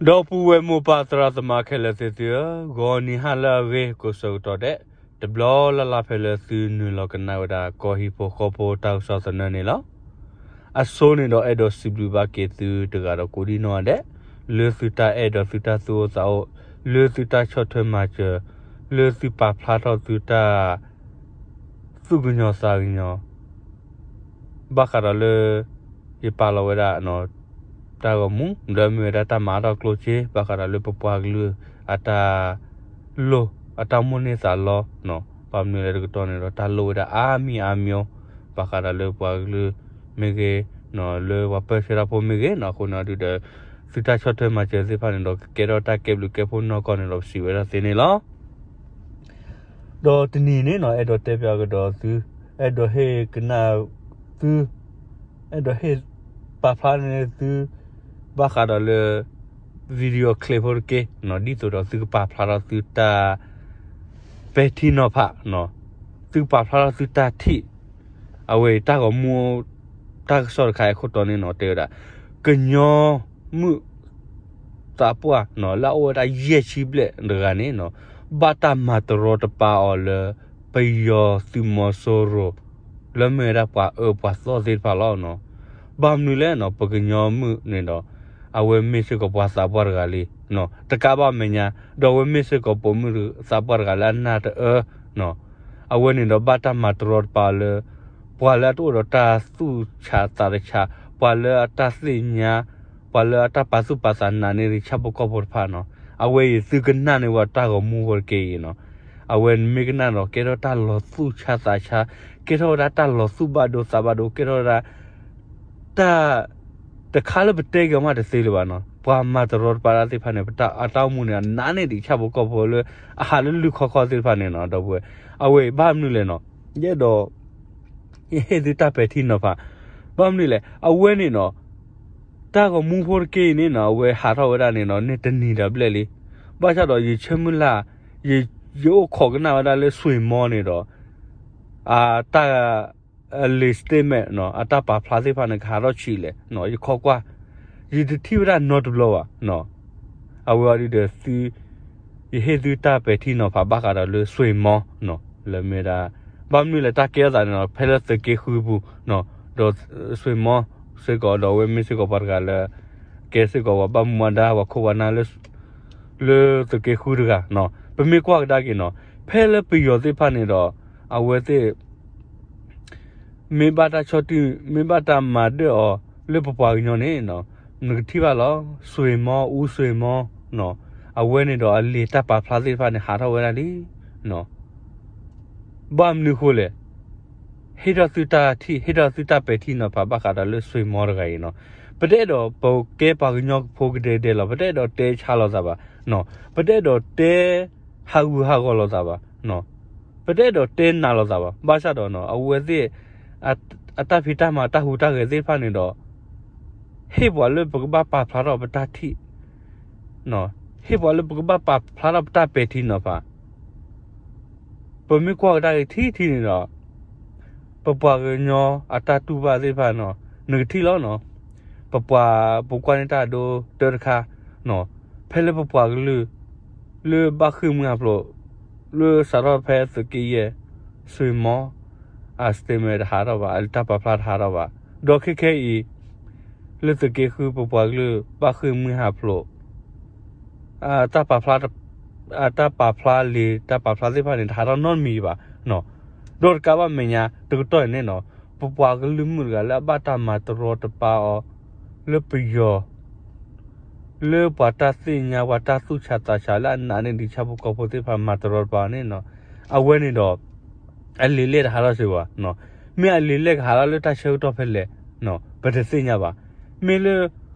ဒီပုၢ်ဝဲၢ်မိၢ်ပၢ်သရၣ်သမါခဲလၢာ်သ့ၣ်သုဧၢ, ဂီၤနံၤဟါလၢအဂ့ၤကိးဆၢကတီၢ်ဒဲး, တဘျီလၢ်လၢ်ဖဲလၢသုနုာ်လီၤကနၣ်ဝဲဒၣ်ကီၢ်ဟံၣ်ဖိဃီဖိတၢ်ကစီၣ်သနၢၣ်န့ၣ်လီၤ. အဆိန့ၣ်ဒီးအဲၣ်ဒိးစံးဘျုးဘၣ်က့ၤသုတဂၤဒီးကိးဒံနီၢ်ဂၤဒဲး, လၢသုတၢ်အဲၣ်ဒီးသုတၢ်သူၣ်အိၣ်သးအိၣ်, လၢသုတၢ်ဆီၣ်ထွဲမၤစၢၤ, လၢသုပာ်ဖျါထီၣ်သုတၢ် သူၣ်ကညီၤသးကညီၤ ဘၣ်ဃးဒီးလၢ ယပာ်လီၤဝဲဒၣ် တၢ်ဂီၤမူ ဒီးမ့ၢ်ဝဲဒၣ်တၢ်မၤအါထီၣ်ကျိၣ်စ့ ဘၣ်ဃးဒီးလၢပပှၤကလုာ်အတၢ်လိၣ် အတၢ်မိၣ်န့ၢ်သးလီ, ဘၣ်မနုၤလဲၣ်တကတီၢ်န့ၣ်ဒီး တၢ်လိၣ်ဝဲဒၣ်အါမံၤအါမံၤ, ဘၣ်ဃးဒီးလၢပှၤကလုာ်မ့ၢ်ဂ့ၤ, လၢပှၤပၢဆှၢတၢ်ဖိမ့ၢ်ဂ့ၤ, အဃိန့ၣ်ဒုးဒီး သုတၢ်ဆီၣ်ထွဲမၤစၢၤသ့ၣ်တဖၣ်န့ၣ်ဒီး ကကဲထီၣ်တၢ်ကဲဘျုးကဲဖှိၣ်နီၢ်ကီၢ်န့ၣ်ဒီး ပစံးဝဲဒၣ်သ့န့ၣ်လီၤ. ဒီးတနံၤန့ၣ်နီၤ အဲၣ်ဒိးတဲပၠးကဒီးသု, အဲၣ်ဒိးဟ့ၣ်ကနၣ်သု, အဲၣ်ဒိးဟ့ၣ်ပာ်ဖျါန့ၢ်သု ဘၣ်ဃးဒီးလၢ video clip ဖိတက့ၢ်, ဒ်သိးဒီးသုကပာ်ဖျါထီၣ်သုတၢ်ပဲာ်ထံနီၤဖး, သုကပာ်ဖျါထီၣ်သုတၢ်ထံၣ်, အဝဲအံၤတၢ်ဂီၤမူ တၢ်ကစီၣ်တခါအံၤအခိၣ်တီန့ၣ်နီၤ တဲဝဲဒၣ် ကညီမုၣ် သးပှၢ်နီၤ လၢအအိၣ်ဝဲဒၣ်ယဲၢ်ဆံဘျဲၣ်တဂၤန့ၣ်နီၤ ဘၣ်တၢ်မၤတရီတပါအီၤလၢ ပယီၤသုးမီၤစိရိၤ လၢမ့ၢ်ဝဲဒၣ်ပှၤအၢပှၤသီသ့ၣ်တဖၣ်လီၤ. ဘၣ်မနုၤလဲၣ်နီၤ ပကညီမုၣ်န့ၣ်ဒီး အဝဲမ့ၢ်စ့ၢ်ကီးပှၤသးပှၢ်တဂၤလံ, တကးဘၣ်မဲာ်ညါ ဒီးအဝဲမ့ၢ်စ့ၢ်ကီးပိာ်မုၣ်သးပှၢ်တဂၤလၢအနၢ်တအၢ အဝဲန့ၣ်ဒီးဘၣ်တၢ်မၤတရီတပါအီၤလၢ ပှၤလၢအတအိၣ်ဒီးတၢ်သူၣ်ဆးသးဆး, ပှၤလၢအတၢ်သ့ၣ်ညါ, ပှၤလၢအတၢ်ပာ်သူၣ်ပာ်သးနာ်န့ၢ်ဒံးဆၣ်ဖိကီၢ်ဖိတဖၣ်နီၤ. အဝဲအံၤသုကနၣ်န့ၢ်ဝဲတၢ်ဂီၤမူဖိတက့ၢ်အံၤနီၤ. အဝဲနမ့ၢ်ကနၣ်ဒီး ကဲထီၣ်တၢ်လီၤသူၣ်ဆးသးဆး, ကဲထီၣ်ဝဲဒၣ်တၢ်လီၤသူၣ်ဘၣ်ဒိသးဘၣ်ဒိ, ကဲထီၣ်ဝဲဒၣ် တၢ် တခါလၢပတဲက့ၤအီၤမးတသ့လၢၤဘၣ်နီၤ. ပှၤမၤတရီတပါတၢ်သ့ၣ်တဖၣ်န့ၣ် ပတၢ်အတၢ်အိၣ်မူန့ၣ် အနာ်န့ၢ်ဒံးဆၣ်ဖိကီၢ်ဖိလၢ အဟးလၢလုၢ်ခီၣ်ခီၣ်သ့ၣ်တဖၣ်န့ၣ်နီၤ ဒီပုၢ်ဝဲၢ်. အဝဲအံၤဘၣ်မနုၤလဲၣ်နီၤ. ယအဲၣ်ဒိး ယဟ့ၣ်သုတၢ်ပဲာ်ထံနီၤဖး. ဘၣ်မနုၤလဲၣ် အဝဲန့ၣ်နီၤ တၢ်ဂီၤမူဖိတက့ၢ်အံၤန့ၣ်နီၤ အဝဲဟးထီၣ်ဝဲဒၣ်န့ၣ်နီၤ န့ၢ်တနံၤဒီးဘျဲၣ်လံ. ဘၣ်ဆၣ်ဒီးယဆၢမုၢ်လၢ် ယအိၣ်ခိးကနၣ်ဝဲဒၣ်လၢစွ့ၣ်မီန့ၣ်ဒီး အတၢ် အလံာ် statement နီၤ အတၢ်ပာ်ဖျါသ့ၣ်တဖၣ်န့ၣ် ကဟးထီၣ်ဆံးလဲၣ်နီၤ ယခီကွၢ် ယတထံၣ်ဝဲဒၣ်နီတဘျီဘၣ်. အဝဲအံၤဒုးဒီးသု ယဟ့ၣ်သုတၢ်ပဲာ်ထံနီၤဖးဘၣ်ဃးဒီးလၢစွ့ၣ်မီနီၤ လၢမ့ၢ်ဒၣ် ဘၣ်မနုၤလဲၣ်တၢ်ကဲထီၣ်သးန့ၣ်နီၤ ဖဲလၢသုးက့ဃုပူၤနီၤ ဒီးစွ့ၣ်မီစ့ၢ်ကီး ဒီးအဝဲမ့ၢ်စ့ၢ်ကီးပှၤတဂၤလၢ ကဲစ့ၢ်ကီးပှၤဘၣ်မူဘၣ်ဒါ ပှၤခိၣ်ပှၤနၢ်လၢ လၢသုးက့ဃုတဂၤနီၤ ပမ့ၢ်ကွၢ်ကဒါက့ၤနီၤ ဖဲလၢပယီၤသ့ၣ်တဖၣ်န့ၣ်ဒီး အဝဲသ့ၣ် မ့ၢ်ဘၣ်တၢ်ဆီၣ်တံၢ် မ့ၢ်ဘၣ်တၢ်မၤဒၢၣ်အီၤလၢပပှၤကညီန့ၣ်နီၤ နကထံၣ်ဘၣ်လီၤ စွ့ၣ်မီ အူစွ့ၣ်မီနီၤ အဝဲန့ၣ်ဒီးအလံာ်တၢ်ပာ်ဖျါသ့ၣ်တဖၣ်န့ၣ် ဟးထီၣ်ဝဲဒၣ်လံနီၤ ဘၣ်မနုၤအဃိလဲၣ် ဟ့ၣ်ထီၣ်သုတၢ်ထံၣ် ဟ့ၣ်ထီၣ်သုတၢ်ပဲာ်ထံနီၤဖးဘၣ်ဃးဒီးလၢစွ့ၣ်မီတဂၤအံၤနီၤ ပတအဲၣ်ဒိးပကဲပှၤကညီဖိကဒဲကဒဲလီၤ ပတအဲၣ်ဒိးတဲဆါလိာ်သးဘၣ် ပတအဲၣ်ဒိးတဲ ဟးဂူာ်ဟးဂီၤလိာ်သးဘၣ် ပတအဲၣ်ဒိးတဲနာ်လိာ်သးဘၣ် ဘၣ်ဆၣ်ဒီးနီၤ အဝဲသ့ၣ် အတၢ်ဖံးတၢ်မၤတၢ်ဟူးတၢ်ဂဲၤသ့ၣ်တဖၣ်န့ၣ်ဒီး ဟ့ၣ်ပှၤလၢပကဘၣ်ပာ်ဖျါထီၣ်ပတၢ်ထံၣ် ဟ့ၣ်ပှၤလၢပကဘၣ်ပာ်ဖျါထီၣ်ပတၢ်ပဲာ်ထံနီၤဖး ပမ့ၢ်ကွၢ်ကဒါက့ၤထံထံန့ၣ်ဒီး ပပှၤကညီအတၢ်တူၢ်ဘၣ်သ့ၣ်တဖၣ်နီၤ နကထံၣ်လီၤနီၤ ပပှၤ ပကွၢ်န့ၢ်တၢ်အဒိတၢတခါ ဖဲလၢပပှၤကလုာ် လၢဘၣ်ဃ့ၢ်မှံဟးဖျိး လၢစးထီၣ်ဖဲသုးက့ယဲၢ် စွ့ၣ်မီ အ statement တဟးထီၣ်ဘၣ် အတၢ်ပာ်ဖျါတဟးထီၣ်ဘၣ် ဒီးခဲခဲအံၤ လၢသုးက့ဃုပပှၤကလုာ် ဘၣ်ဃ့ၢ်မှံဟးဖျိး တၢ်ပာ်ဖျါ တၢ်ပာ်ဖျါလံာ် တၢ်ပာ်ဖျါသ့ၣ်တဖၣ်န့ၣ် တဟးထီၣ်နီတမံၤဘၣ်. ဒီးတကးဘၣ်မဲာ်ညါ တကတီၢ်အံၤန့ၣ်နီၤ ပပှၤကလုာ်မုၣ်တဂၤလၢအဘၣ်တၢ်မၤတရီတပါအီၤ လၢပယီၤ လၢပှၤတၢ်သ့ၣ်ညါ ပှၤတၢ်သူၣ်ဆးသးဆး လၢအနာ်န့ၢ်ဒံးဆၣ်ဖိကီၢ်ဖိသ့ၣ်တဖၣ်မၤတရီတပါအီၤန့ၣ်နီၤ အဝဲန့ၣ်ဒီး အလံာ်လဲၢ်တဟးထီၣ်စ့ၢ်ကီးဘၣ်. မ့ၢ်အလံာ်လဲၢ်ကဟးထီၣ်လၢတၢ်ဆၢကတီၢ်ဖဲလဲၣ် ပတသ့ၣ်ညါဘၣ်. မ့ၢ်လၢ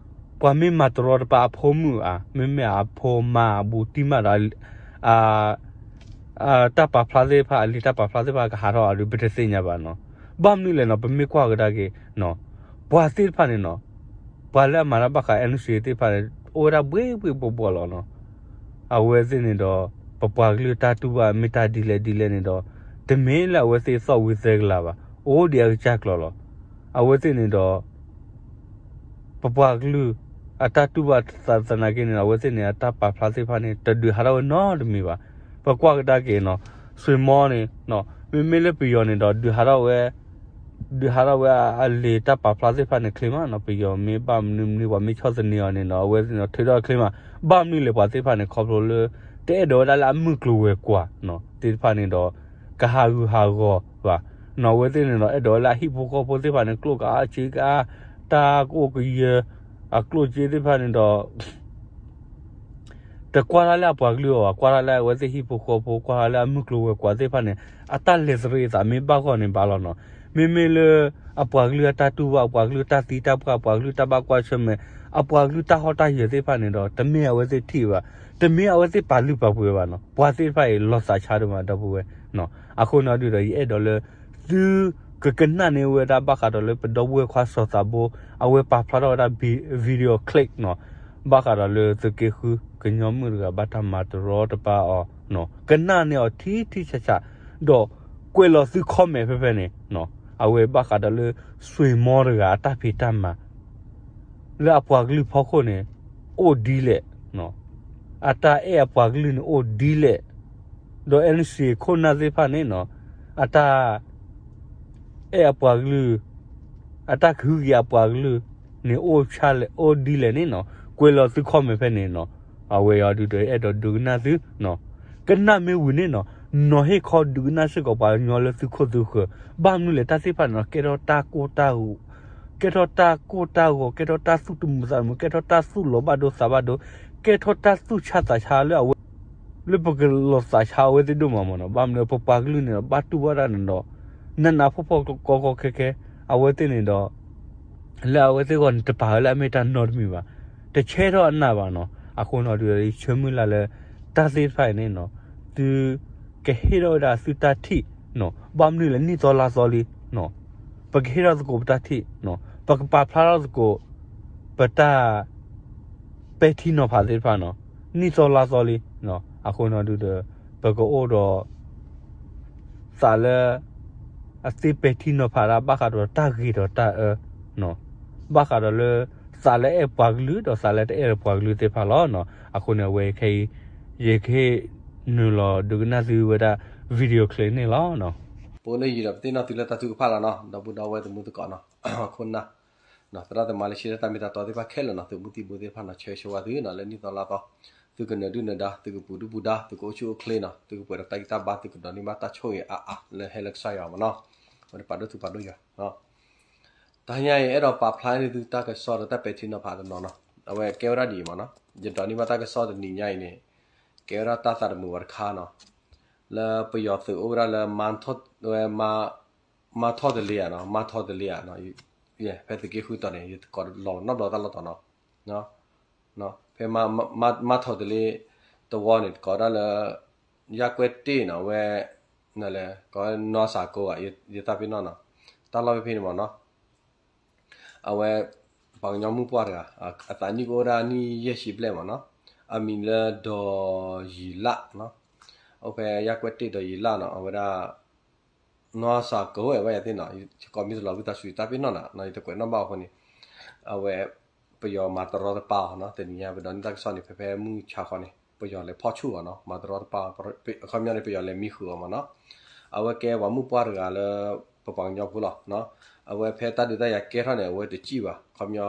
ပှၤမ့ၢ်မၤတရီတပါအဖိမုၣ်ဧါ မ့မ့ၢ်အဖိမါအဘူးတံၢ်မးဒီး တၢ်ပာ်ဖျါသ့ၣ်တဖၣ် အလံာ်တၢ်ပာ်ဖျါသ့ၣ်တဖၣ်ကဟးထီၣ်အီၤဒီး ပတသ့ၣ်ညါဘၣ်နီၤ. ဘၣ်မနုၤလဲၣ်နီၤ ပမ့ၢ်ကွၢ်ကဒါက့ၤ ပှၤသ့ၣ်တဖၣ်န့ၣ်နီၤ ပှၤလၢအမၤတၢ်ဘၣ်ဃး NCA သ့ၣ်တဖၣ်န့ၣ် အိၣ်ဝဲဒၣ်ဘှ့ဘှ့ဘှီဘှီလီၤနီၤ. အဝဲသ့ၣ်န့ၣ်ဒီး ပပှၤကလုာ်တၢ်တူၢ်ဘၣ်မ့ၢ်တၢ်ဒ်လဲၣ်ဒ်လဲၣ်န့ၣ်ဒီး တမ့ၢ်လၢအဝဲသ့ၣ်သီၣ်ဝံၤသဲကလၤဘၣ် အိၣ်ဒံးအကစၢ်ကျိၤလီၤ. အဝဲသ့ၣ်န့ၣ်ဒီး ပပှၤကလုာ် အတၢ်တူၢ်ဘၣ်သနာ်က့န့ၣ် အဝဲသ့ၣ်န့ၣ် အတၢ်ပာ်ဖျါသ့ၣ်တဖၣ်န့ၣ် တဒုးဟးထီၣ်ဝဲနီတမံၤဘၣ်. ပကွၢ်ကဒါက့ၤနီၤ ဆွ့ၣ်မီန့ၣ် မ့မ့ၢ်လၢပယီၤန့ၣ်ဒီး ဒုးဟးထီၣ်ဝဲ ဒုးဟးထီၣ်ဝဲအလံာ်တၢ်ပာ်ဖျါသ့ၣ်တဖၣ်န့ၣ် ချ့မးနီၤ. ပယီၤမ့ၢ်ဘၣ်မနုၤမနုၤ ပှၤမ့ၢ်ဆီၣ်သနံးအီၤန့ၣ်နီၤ အဝဲထုးထီၣ်ချ့မး. ဘၣ်မနုၤလဲၣ် ပှၤသ့ၣ်တဖၣ်န့ၣ် ခီဖျိလၢ တအဲၣ်ဒိးဝဲဒၣ်လၢအမုၢ်ကျိၤဝဲၤကွာ်သ့ၣ်တဖၣ်န့ၣ်ဒီး ကဟးဂူာ်ဟးဂီၤဘၣ်နီၤ. အဝဲသ့ၣ်န့ၣ်ဒီး အဲၣ်ဒိးဝဲလၢအဟံၣ်ဖိဃီဖိသ့ၣ်တဖၣ်န့ၣ် ကျိၣ်ကအါစ့ကအါ တၢ်ကအိၣ်ကယၢၤ အကျိၣ်စ့သ့ၣ်တဖၣ်န့ၣ်ဒီး တကွၢ်တၢ်လၢအပှၤကလုာ်အီၤဘၣ်, ကွၢ်တၢ်လၢအဝဲသ့ၣ်ဟံၣ်ဖိဃီဖိ, ကွၢ်တၢ်လၢအမုၢ်ကျိၤဝဲၤကွာ်သ့ၣ်တဖၣ်န့ၣ် အတၢ်လဲၤသရံးအသးမ့ၢ်ဘၣ်ဂီၢ်န့ၣ်ဘၣ်လီၤနီၤ. မ့မ့ၢ်လၢ အပှၤကလုာ်အတၢ်တူၢ်ဘၣ်, အပှၤကလုာ်တၢ်သံတၢ်ပှၢ်, အပှၤကလုာ်တၢ်ဘၣ်ကွၢ်ဆၢၣ်မဲာ်, အပှၤကလုာ်တၢ်ဟီၣ်တၢ်ယၢၤသ့ၣ်တဖၣ်န့ၣ်ဒီး တမ့ၢ်အဝဲသ့ၣ်ထံၣ်ဘၣ်, တမ့ၢ်အဝဲသ့ၣ်ပာ်လုၢ်ပာ်ပှ့ၤဘၣ်နီၤ. ပှၤသ့ၣ်တဖၣ်အံၤလီၤသးဆါဒိၣ်မး ဒီပုၢ်ဝဲၢ်. အဃိန့ၣ်ဒုးဒီး ယအဲၣ်ဒိးလၢ သုကကနၣ်န့ၢ်ဝဲဒၣ်ဘၣ်ဃးဒီးလၢပဒီပုၢ်ဝဲၢ်ခွါစီၤသးဘိ အဝဲပာ်ဖျါထီၣ်ဝဲဒၣ် video clip နီၤ, ဘၣ်ဃးဒီးလၢသုးက့ဃုကညီမုၣ်တဂၤဘၣ်တၢ်မၤတရီတပါအီၤ, ကနၣ်န့ၢ်အီၤထံထံဆးဆး, ဒီးကွဲးလီၤသု comment ဖဲဖဲန့ၣ်, အဝဲဘၣ်ဃးဒီးလၢ ဆွ့ၣ်မီတဂၤအတၢ်ဖံးတၢ်မၤ လၢအပှၤကလုာ်ဖီခိၣ်န့ၣ် အိၣ်ဒ်လဲၣ်, အတၢ်အဲၣ်အပှၤကလုာ်န့ၣ်အိၣ်ဒ်လဲၣ်, ဒီး NCA ခိၣ်နၢ်သ့ၣ်တဖၣ်န့ၣ်နီၤ, အတၢ် အဲၣ်အပှၤကလုာ်, အတၢ်ကဟုကယာ်အပှၤကလုာ်န့ၣ် အိၣ်ဆါလဲၣ် အိၣ်ဒ်လဲၣ်န့ၣ်နီၤ, ကွဲးလီၤသု comment ဖဲန့ၣ်နီၤ, အဝဲအံၤဒုးဒီး အဲၣ်ဒိးဒုးကနၣ်သု, ကနၣ်မ့ၢ်ဝံၤန့ၣ်နီၤ, နီၤဟ့ၣ်ခီဒုးကနၣ်စ့ၢ်ကီးပှၤကညီလၢသုခိၣ်သုဃၢၤ, ဘၣ်မနုၤလဲၣ် တၢ်သ့ၣ်တဖၣ်န့ၣ်နီၤ ကဲထီၣ်တၢ်ကိၢ်တၢ်ဂီၤ, ကဲထီၣ်တၢ်ကိၢ်တၢ်ဂီၤ, ကဲထီၣ်တၢ်သူၣ်တမုာ်သးတမုာ်, ကဲထီၣ်တၢ်သူၣ်လီၤဘၣ်ဒိသးဘၣ်ဒိ, ကဲထီၣ်တၢ်သူၣ်ဆါသးဆါလၢအဝဲ လၢပကလီၤသးဆါအဝဲသ့ၣ်ဒိၣ်မးမ့ၢ်နီၤ, ဘၣ်မနုၤပပှၤကလုာ်န့ၣ်ဒီး ဘၣ်တူၢ်ဘၣ်တၢ်န့ၣ်ဒီး နးနးဖှီၣ်ဖှီၣ်ကီကီခဲခဲ, အဝဲသ့ၣ်န့ၣ်ဒီး လၢအဝဲသ့ၣ်အဂီၢ်န့ၣ် တပာ်ဝဲလၢအမ့ၢ်တၢ်နီတမံၤဘၣ်, တဆဲထီၣ်အနၢ်ဘၣ်နီၤ, အဃိနီၤဒုးဒီး ယဆၢမုၢ်လၢ်လၢ တၢ်သ့ၣ်တဖၣ်အံၤန့ၣ်နီၤ, သု ကဟ့ၣ်ထီၣ်ဝဲဒၣ်သုတၢ်ထံၣ်နီၤ, ဘၣ်မနုၤလဲၣ် နံၣ်သီလါသီလံ ပကဟ့ၣ်ထီၣ်သကိးပတၢ်ထံၣ်နီၤ, ပကပာ်ဖျါထီၣ်သကိး ပတၢ် ပဲာ်ထံနီၤဖးသ့ၣ်တဖၣ်နီၤ, နံၣ်သီလါသီလံ, အဃိနီၤဒုးဒီး ပကအိၣ်ဒီး သးလၢ အသ့ပဲာ်ထံနီၤဖးတၢ် ဘၣ်ဃးဒီးတၢ်ဂ့ၤဒီးတၢ်အၢ, ဘၣ်ဃးဒီးလၢ သးလၢအဲၣ်ပှၤကလုာ် ဒီးသးလၢတအဲၣ်ပှၤကလုာ်သ့ၣ်တဖၣ်လီၤ. အဃိန့ၣ် အဝဲခဲအံၤ ယကဟ့ၣ်နုာ်လီၤဒုးကနၣ်သုဝဲဒၣ် video clip န့ၣ်လီၤ. ပအိၣ်လၢယံၤဒီးပသ့ၣ်နီၣ်သုလၢတၢ်ထုကဖၣ်လီၤနီၤ, ဒီပုၢ်ဒီဝဲၢ်သမုသကိးနီၤ, ခိၣ်နၢ် သရၣ်သမါလၢဆံလၢတၢ်မ့ၢ်တၢ်တီသ့ၣ်တဖၣ်ခဲလၢာ်နီၤ, သုးမုၢ်သံၣ်ဘိသ့ၣ်တဖၣ်နီၤ, ဆၢဂ့ၤဆၢဝါသုနီၤ, လၢနံၣ်သီလါသီ သုကနၢၤဒုၣ်နၢၤဒါ, သုကပူၤဒုၣ်ပူၤဒါ, သုကအိၣ်ဆူၣ်အိၣ်ချ့နီၤ, သုကပှဲၤဒီးတၢ်ဂံၢ်တၢ်ဘါ, သုကဒိးန့ၢ်ဘၣ်တၢ်ဆိၣ်ဂ့ၤအါအါ လၢဟဲလၢကစၢ်ယွၤမ့ၢ်နီၤ, ဝဲဒၣ်ပာ်ဒိၣ်သုပာ်ဒိၣ်ယွၤ တဟါညါအံၤ အဲၣ်ဒိးပာ်ဖျါန့ၢ်သုတၢ်ကစီၣ်ဒီးတၢ်ပဲာ်ထံနီၤဖးတနီၤနီၤ, အဝဲကဲဝဲဒၣ်ဒ်အံၤမ့ၢ်နီၤ, ယဒိးန့ၢ်ဘၣ်တၢ်ကစီၣ်တနံၤညါအံၤန့ၣ် ကဲဝဲဒၣ်တၢ်သးတမုာ်ဝဲတခါနီၤ, လၢပယီၤသုးအိၣ်ဝဲဒၣ်လၢ မါထီၣ်တလ့ဧါနီၤ, မါထီၣ်တလ့ဧါနီၤ, ဖဲသုးက့ဃုတီၤန့ၣ် ယကိးလီၤနီတဘျီတၢ်လီၢ်တီၤနီၤ, ဖဲ မါထီၣ်တလ့တဝီန့ၣ် ကိးဝဲဒၣ်လၢ ယၢ်ကွဲၢ်တ့ၢ်နီၤ, အဝဲ နလဲၤ ကိးဝဲ နွါစၢ်ကိဧါ, ယသးပ့ၤနီၣ်နီၤ, တၢ်လီၢ်ဖဲဖဲန့ၣ်မ့ၢ်နီၤ, အဝဲ ပှၤကညီမုၣ်ပှၢ်တဂၤ အသးနံၣ်ကအိၣ်ဝဲဒၣ်နံၣ်ယဲၢ်ဆံဘျဲၣ်မ့ၢ်နီၤ, အမံၤလၢဒီးယံာ်လၣ်နီၤ, အိၣ်ဖဲယၢ်ကွဲၢ်တ့ၢ်ဒီးယံာ်လၣ်နီၤ, အဝဲဒၣ် နွါစၢ်ကိဧါယၤသ့ၣ်နီၤ, ယကိးမံၤတလီၤဝံသးစူၤ ယသးပ့ၤနီၣ်နီၤ, ယတကွဲးနီၣ်ဘၣ်အဃိန့ၣ်, အဝဲ ပယီၤမၤတရီတပါအီၤနီၤ, တနံၤညါပဒိးန့ၢ်တၢ်ကစီၣ်န့ၣ် ဖဲဖဲမုၢ်ဆါဃီန့ၣ် ပယီၤလဲၤဖီၣ်ဆူၣ်အီၤနီၤ, မၤတရီတပါ, အခီပညီန့ၣ် ပယီၤလဲၤမံဃုာ်အီၤမ့ၢ်နီၤ, အဝဲကဲပှၤမုၣ်ပှၢ်တဂၤလၢ ပပှၤကညီဖိလီၤ, အဝဲဖဲတၢ်ဒုးတၢ်ယၤကဲထီၣ်န့ၣ် အဝဲတစံၣ်ဘၣ်, ခီပညီ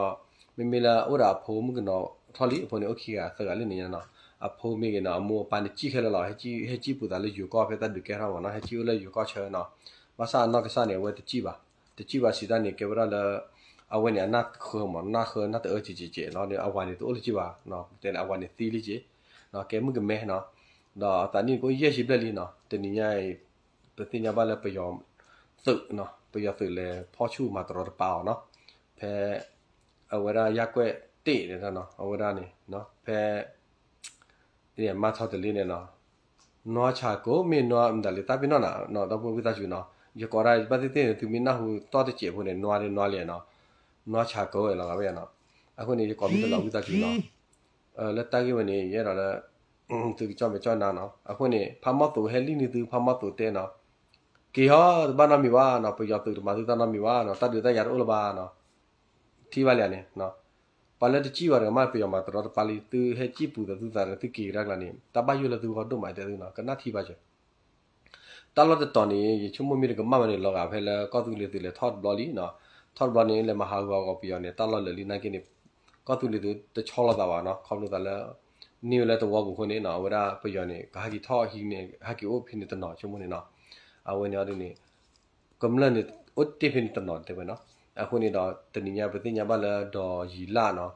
မ့မ့ၢ်လၢအအိၣ်ဒီးအဖိမုၣ်ကနီၤထီၣ်လံ, အဖိန့ၣ်အိၣ်ခံဂၤသၢဂၤလၢန့ၣ်ညါနီၤ, အဖိမ့ၢ်ဂ့ၤနီၤ, အမိၢ်အပၢ်န့ၣ်စံၣ်ခဲလၢာ်လီၤ, ဟဲစံၣ်ပူၤသးလၢယိၤကီၢ် ဖဲတၢ်ဒုးကဲထီၣ်မ့ၢ်နီၤ, ဟဲစံၣ်အိၣ်လၢယိၤကီၢ်ဆၢနီၤ, ဘၣ်ဆၣ်အနီၢ်ကစၢ်န့ၣ် အဝဲတစံၣ်ဘၣ်, တစံၣ်ဘၣ်စံးတၢ်န့ၣ် ကဲဝဲဒၣ်လၢ အဝဲန့ၣ်အနၢ်ဃၢမ့ၢ် နၢ်ဃၢနၢ်တအၢကဲးကဲးလီၤန့ၣ် အဝၤန့ၣ်တအိၣ်လၢၤဘၣ်, တဲန့ၣ် အဝၤန့ၣ်သံလံက့ၤ, ကဲမုၣ်ကမဲနီၤ, ဒီးအသးနံၣ်ကအိၣ်ယဲၢ်ဆံဘျဲၣ်လံနီၤ, တနံၤညါအံၤ ပသ့ၣ်ညါဘၣ်လၢပယီၤသုး, ပယီၤသုးလဲၤဖီၣ်ဆူၣ်မၤတရီတပါအီၤနီၤ, ဖဲ အဝဲဒၣ်ယၢ်ကွဲၢ်တ့ၢ်န့ၣ်နီၤ, အဝဲဒၣ်န့ၣ် ဖဲ မါထီၣ်တလ့န့ၣ်နီၤ, နွါဆၢကိ မ့ၢ်နွါမတၤလဲၣ် သးပ့ၤနီၣ်နၤနီၤ, ဒီပုၢ်ဝဲၢ်သးစူၤနီၤ, ယကိးတၢ်ဘၣ်သ့ၣ်သ့ၣ်န့ၣ် သုမ့ၢ်နၢ်ဟူတီတစဲးဖိန့ၣ် နွါလၢနွါလံနီၤ, နွါဆၢကိဝဲလီၤဂၤဝဲနီၤ, အဃိန့ၣ် ယကိးမံၤတလီၤဝံသးစူၤနီၤ, လၢတၢ်ဂ့ၢ်ဝဲန့ၣ် ယအဲၣ်ဒိးလၢ သုကကၠီၣ်မဲာ်ကၠီၣ်နါနီၤ, အဃိန့ၣ် ဖးမီၢ်သိးဟဲလံန့ၢ်သု ဖးမီၢ်သိးတဲနီၤ, က့ၤဟီ တဘၣ်နီတမံၤဘၣ်နီၤ, ပယီၤသုးတမၤသုတၢ်နီတမံၤဘၣ်နီၤ, တၢ်ဒုးတၢ်ယၤတအိၣ်လၢၤဘၣ်နီၤ, ထံၣ်ဘၣ်လံဧါန့ၣ် ပှၤလၢတစံၣ်ဘၣ်တဂၤမး ပယီၤမၤတရီတပါလံ သုဟဲစံၣ်ပူၤသးသုသးန့ၣ် သုက့ၤကဒါကျါန့ၣ် တၢ်ဘၣ်ယိၣ်လၢသုဂီၢ်ဒိၣ်မးတဲသုနီၤ ကနၣ်ထံဘၣ်စၢၤ တၢ်လီၢ်တတီၤန့ၣ် ယဆိကမိၣ်မ့ၢ်တကမၣ်ဘၣ်န့ၣ် လီၤဂာ်ဖဲလၢကီၢ်သူလ့ၤသုးလဲၤထီၣ်တဘျီလံနီၤ ထီၣ်တဘျီန့ၣ် လဲၤမၤဟးဂူာ်ဟးဂီၤပယီၤန့ၣ် တၢ်လီၢ်လၢာ်လံနာ်က့န့ၣ် ကီၢ်သူလ့ၤသုးတဆီလီၤသးဘၣ်နီၤ ခီဖျိသးလၢ န့ၢ်ဝဲလၢသဝီပူၤအဃိန့ၣ်နီၤ အဝဲဒၣ်ပယီၤန့ၣ် ကဟဲက့ၤထီၣ်ဟံးန့ၣ် ဟဲက့ၤအိၣ်ဖဲန့ၣ်တနီၤ ဆိကမိၣ်န့ၣ်နီၤ အဝဲန့ၣ်အီၤဒ်န့ၣ် ကမျၢၢ်န့ၣ် အိၣ်တ့ၢ်ဖဲန့ၣ်တနီၤတဲဝဲနီၤ အဃိန့ၣ်ဒီး တနံၤညါပသ့ၣ်ညါဘၣ်လၢဒီးယံာ်လၢ်နီၤ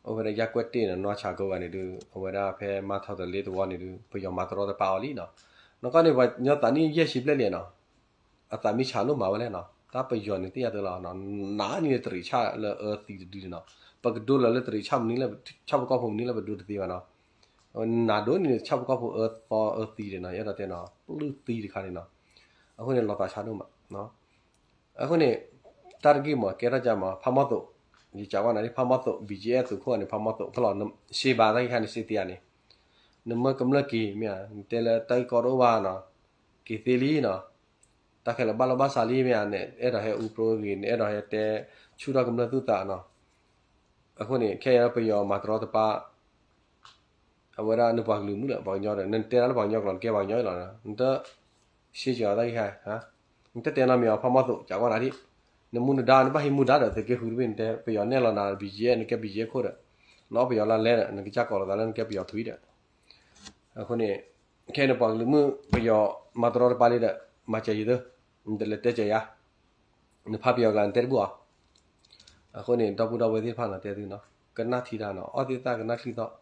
အိၣ်ဝဲဒၣ်ယၢ်ကွဲၢ်တ့ၢ်နီၤ နွါဆးကိးဂၤန့ၣ်ဒုး အဝဲဒၣ်ဖဲမၤထီၣ်တလ့သဝီန့ၣ်ဒုး ပယီၤမၤတရီတပါအီၤလံနီၤ နကီၢ်န့ၣ် ပှၤကညီသးနံၣ်ယဲၢ်ဆံဘျဲၣ်လံနီၤ အသးမံဆးလိၣ်မၤဝဲလဲၣ်နီၤ တၢ်ပယီၤန့ၣ်သ့ၣ်ညါတၢ်လီၤနီၤ နးန့ၣ်တရံးဆၣ်လၢအၢသံတဒုန့ၣ်နီၤ ပကဒိလီၤလၢတရံးဆၣ်မနုၤလၢ ဆၣ်ဖိကီၢ်ဖိမနုၤလၢပဒိတသ့ဘၣ်နီၤ နးဒိၣ်န့ၣ် ဆၣ်ဖိကီၢ်ဖိအၢသီအၢသံဒံးနီၤ ယအဲၣ်ဒိးတဲနီၤ ပျုၢ်သံတခါန့ၣ်နီၤ အဃိန့ၣ်လီၤသးဆါဒိၣ်မး အဃိန့ၣ် တၢ်တဂ့ၢ်မး ကဲထီၣ်ကမး ဖးမီၢ်သိး ယကးကွၢ်နၤဒ် ဖးမီၢ်သိး ဘံၣ်ကၠံအဲၣ်သုးခိၣ်န့ၣ် ဖးမီၢ်သိး ဖဲလီၤ စ့ဘၣ်တၢ်ဂ့ၢ်ခါန့ၣ် စ့တ့ၢ်ဧါန့ၣ် နမၢကမျၢၢ်က့ၤမ့ၢ်ဧါ နတဲလၢတၢ်ဂ့ၢ်ကီတအိၣ်ဘၣ်နီၤ က့ၤသ့လံနီၤ တၢ်ခဲလၢာ်ဘၣ်လိာ်ဘၣ်စးလံမ့ၢ်ဧါ နအဲၣ်ဒိးဟဲအူပြိဂ့ၤ နအဲၣ်ဒိးဟဲတဲဆူၣ်ထီၣ်ကမျၢၢ်သူၣ်သးနီၤ အဃိန့ၣ် ခဲအံၤပယီၤမၤတရီတပါ အဝဲဒၣ်နပှၤကလုာ်မုၢ်လၢပှၤကညီဒီး နတဲဒၣ်လၢပှၤကညီလီၤ နတ ရှဲကၠီၤတၢ်ဂ့ၢ်ခါ နတတဲနီတမံၤအီၤ ဖးမီၢ်သိး ကးကွၢ်နၤဒ် နမူနဒါ နဘၣ်ဟံးမူဒါဒီး သုးက့ဃုတဘ့ၣ် နတဲ ပယီၤနဲၣ်လီၤနၤ ဘံၣ်ကၠံအဲၣ် နကဲဘံၣ်ကၠံအဲၣ်ခိၣ်ဒီး နအီၣ်ပယီၤလါလဲဒီး နကစၢ်ကိးလီၤသးလၢနကဲပယီၤထွံဒီး အဃိန့ၣ် ခဲအံၤနပှၤကလုာ်မုၢ် ပယီၤမၤတရီတပါလံဒီး မၤစၢၤယၤသု နတလဲၤတဲစၢၤယၤ နဖးပယီၤကျါ နတဲတဘူၣ်အီၤ အဃိန့ၣ် ဒီပုၢ်ဒီဝဲၢ်သ့ၣ်တဖၣ်နီၤ တဲသုနီၤ ကနၣ်ထံတၢ်နီၤ အီၣ်သ့ၣ်သၣ်ကနၣ်ချံသီၣ်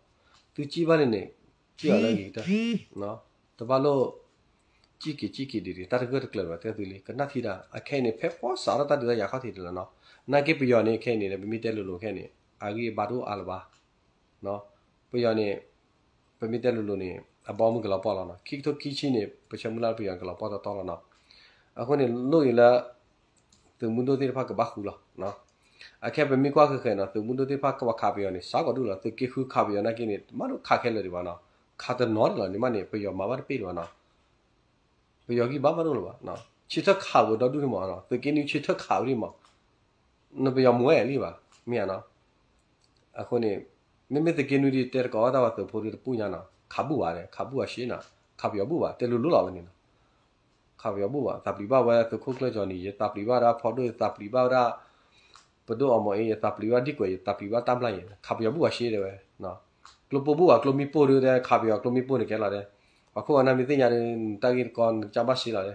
သုစံၣ်ဘၣ်န့ၣ်န့ၣ် စံၣ်အီၤလၢအဂ့ၤကတၢၢ် တဘၣ်လိၣ် စံၣ်က့ၤစံၣ်က့ၤဒံးဒံး တၢ်တဂၢၢ်တကျၢၤဘၣ် တဲသုလံ ကနၣ်ထံတၢ် အခဲအံၤန့ၣ် ဖဲဖီစးထီၣ်တၢ်ဒုးတၢ်ယၤခီၣ်ထံးတလီၤနီၤ နာ်က့ပယီၤန့ၣ် ခဲအံၤန့ၣ် ပမ့ၢ်တဲလိၤလိၤခဲအံၤန့ၣ် အဂံၢ်အဘါတအိၣ်အါလၢၤဘၣ် ပယီၤန့ၣ် ပမ့ၢ်တဲလိၤလိၤန့ၣ် အဘီမုၢ်ကလီၤပှီၢ်လီၤနီၤ ခံကထိခံဆံန့ၣ် ပဆၢမုၢ်လၢ်လၢပယီၤန့ၣ် ကလီၤပှီၢ်တီတီလီၤနီၤ အဃိန့ၣ် လိၣ်အံၤလၢ သုးမုၢ်ဒိၣ်သ့ၣ်တဖၣ်ကဘၣ်ဃုလီၤ အခဲပမ့ၢ်ကွၢ်ဃဲၤဃဲၤနီၤ သုးမုၢ်ဒိၣ်သ့ၣ်တဖၣ်ကဘၣ်ခးပယီၤန့ၣ် စးကီးဒူၣ်လီၤ သုးက့ဃုခးပယီၤနာ်က့န့ၣ် မးဒိၣ်ခးခဲလၢာ်ဒံးဘၣ်နီၤ ခးတနီၤဒံးလီၤ န့ၣ်မးန့ၣ် ပယီၤမၤဘၣ်တပ့ၢ်ဒံးဘၣ်နီၤ ပယီၤဂံၢ်ဘါမးဒိၣ်လၢၤဘၣ် ဆၢထၢၣ်ခးဝဲဒီဒူၣ်န့ၣ်မး သုးက့နွံဆၢထၢၣ်ခးဝဲဒၣ်မး နပယီၤမၤဝဲလံဘၣ် မ့ၢ်ဧါနီၤ အဃိန့ၣ် မ့မ့ၢ်သုးက့နွံဒ်တဲတကိးဘၣ်တၢ်ဝဲသုးဖိဒ်တပူၤညါနီၤ ခးဘူၣ်ဘၣ်ဒီး ခးဘူၣ်အရှဲနီၤ ခးပယီၤဘူၣ်ဘၣ် တဲလိၤလိၤလီၤဝဲန့ၣ်နီၤ ခးပယီၤဘူၣ်ဘၣ် သးပျံၤဘၣ်ဝဲသုးခိၣ်ကျၢၢ်ကၠီၤနံၤ ယသးပျံၤဘၣ်ဝဲဒၣ်ဖီဒိၣ် ယသးပျံၤဘၣ်ဝဲဒၣ် ပဒိၣ်အီမီၤအ့ ယသးပျံၤဘၣ်ဒံကွဲး ယသးပျံၤဘၣ်တၢ်မျၢ်ယဲ ခးပယီၤဘူၣ်ဘၣ်ရှဲတဲဝဲ ကျိပိၢ်ဘူၣ်ဘၣ် ကျိမံပိၢ်ဒ်တဲ ခးပယီၤကျိမံပိၢ်န့ၣ်ကဲလီၤတဲ ပှၤခိၣ်ပှၤနၢ်မ့ၢ်သ့ၣ်ညါဒီး နတၢ်ဂ့ၢ်တကီ နကစၢ်ဘၣ်ရှဲလီၤတဲ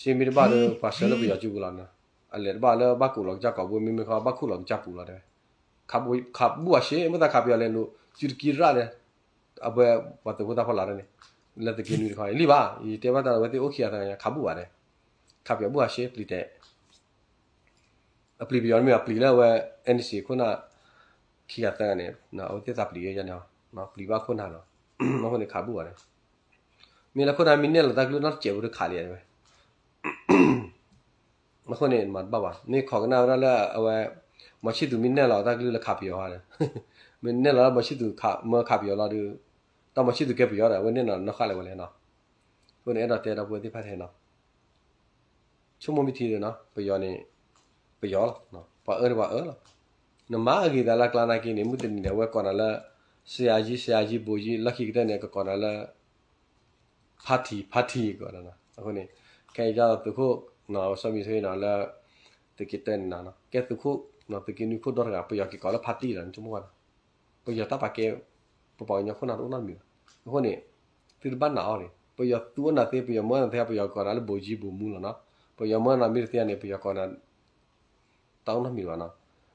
ရှဲမ့ၢ်တဘၣ်ဒီး ပှၤဆှၢလၢပယီၤစုပူၤလီၤနီၤ အလဲၤတဘၣ်လၢဘၣ်ကိးလီၤကစၢ်ကိာ်ဘိ မ့မ့ၢ်ခီဘၣ်ခူၣ်လီၤကစၢ်ပူၤလီၤတဲဝဲ ခးဘူၣ်အရှဲ မ့ၢ်သးခးပယီၤလဲၤလိာ် စုတကံရၣ်လဲၣ် အဝဲပှၤသုးဖိသၣ်ဖီလာ်န့ၣ် လၢသုးက့နွံတခီ လံဘၣ် ယတဲဘၣ်တၢ်ဝဲသ့ၣ်အိၣ်ခံဂၤသၢဂၤညါ ခးဘူၣ်ဘၣ်တဲ ခးပယီၤဘူၣ်အရှဲ ပျံၤတဲ အပျံၤပယီၤမ့ၢ်အပျံၤလၢအဝဲ NCA ခိၣ်နၢ် ခံဂၤသၢဂၤန့ၣ် အဝဲသ့ၣ်သးပျံၤယဲန့ၣ် ပျံၤဘၣ်ခိၣ်နၢ်နီၤ အဃိန့ၣ်ခးဘူၣ်ဘၣ်န့ၣ် မ့ၢ်လၢခိၣ်နၢ်မ့ၢ်နဲၣ်လီၤတၢ်ကလုၢ်နီတစဲးဖိတခးလံဝဲ အဃိန့ၣ် မၤတဘၣ်ဘၣ် မ့ၢ်ခိးကနၣ်ဝဲဒၣ်လၢအဝဲ မီၤဆံၣ်သူၤမ့ၢ်နဲၣ်လီၤတၢ်ကလုၢ်လၢခးပယီၤဟါဒီး မ့ၢ်နဲၣ်လီၤလၢမီၤဆံၣ်သူၤမၢခးပယီၤလီၤဒီး တၢ်မီၤဆံၣ်သူၤကဲပယီၤဒီး အဝဲနဲၣ်လီၤနီၢ်ဃၣ်လၢၤဝဲလဲၣ်နီၤ အဃိန့ၣ် အဲၣ်ဒိးတဲဒီပုၢ်ဝဲၢ်သ့ၣ်တဖၣ်ထဲနီၤ ဆိကမိၣ်မ့ၢ်ထံဒီးနီၤ ပယီၤန့ၣ် ပယီၤလီၤ, ပှၤအၢန့ၣ်ပှၤအၢလီၤ. နမၤအဂ့ၤသးလၢအကျါနာ်က့န့ၣ် မုၢ်တနံၤန့ၣ် အဝဲကိးနၤလၢ ဆရာကြီး ဆရာကြီး ဘိုးကြီး လီၢ်ခံကတၢၢ်န့ၣ် ကကိးနၤလၢ ဖါတံၢ် ဖါတံၢ် ကိးနၤနီၤ. အဃိန့ၣ် ခဲအံၤဒ်သိးသုးခိၣ် စီၤမံၤထွဲနီၤ လၢ သုးက့တၢန့ၣ်နီၤ ကဲသုးခိၣ် သုးက့နွံခိၣ်ဒီတဂၤ ပယီၤက့ၤကိးလၢဖါတံၢ်လီၤ နဆိကမိၣ်ဘၣ်နီၤ. ပယီၤတၢ်ပာ်ကဲ ပပှၤကညီခိၣ်နၢ်တအိၣ်နီတမံၤဘၣ်. အဃိန့ၣ် သုတဘၣ်နာ်အီၤန့ၣ် ပယီၤသူအီၣ်နၤသ့ ပယီၤမၢနၤသ့ ပယီၤကိးနၤလၢ ဘိုးကြီး ဘိုးမူ လီၤနီၤ. ပယီၤမၢနၤမ့ၢ်တသ့န့ၣ် ပယီၤကိးနၤ တအိၣ်နီတမံၤဘၣ်နီၤ.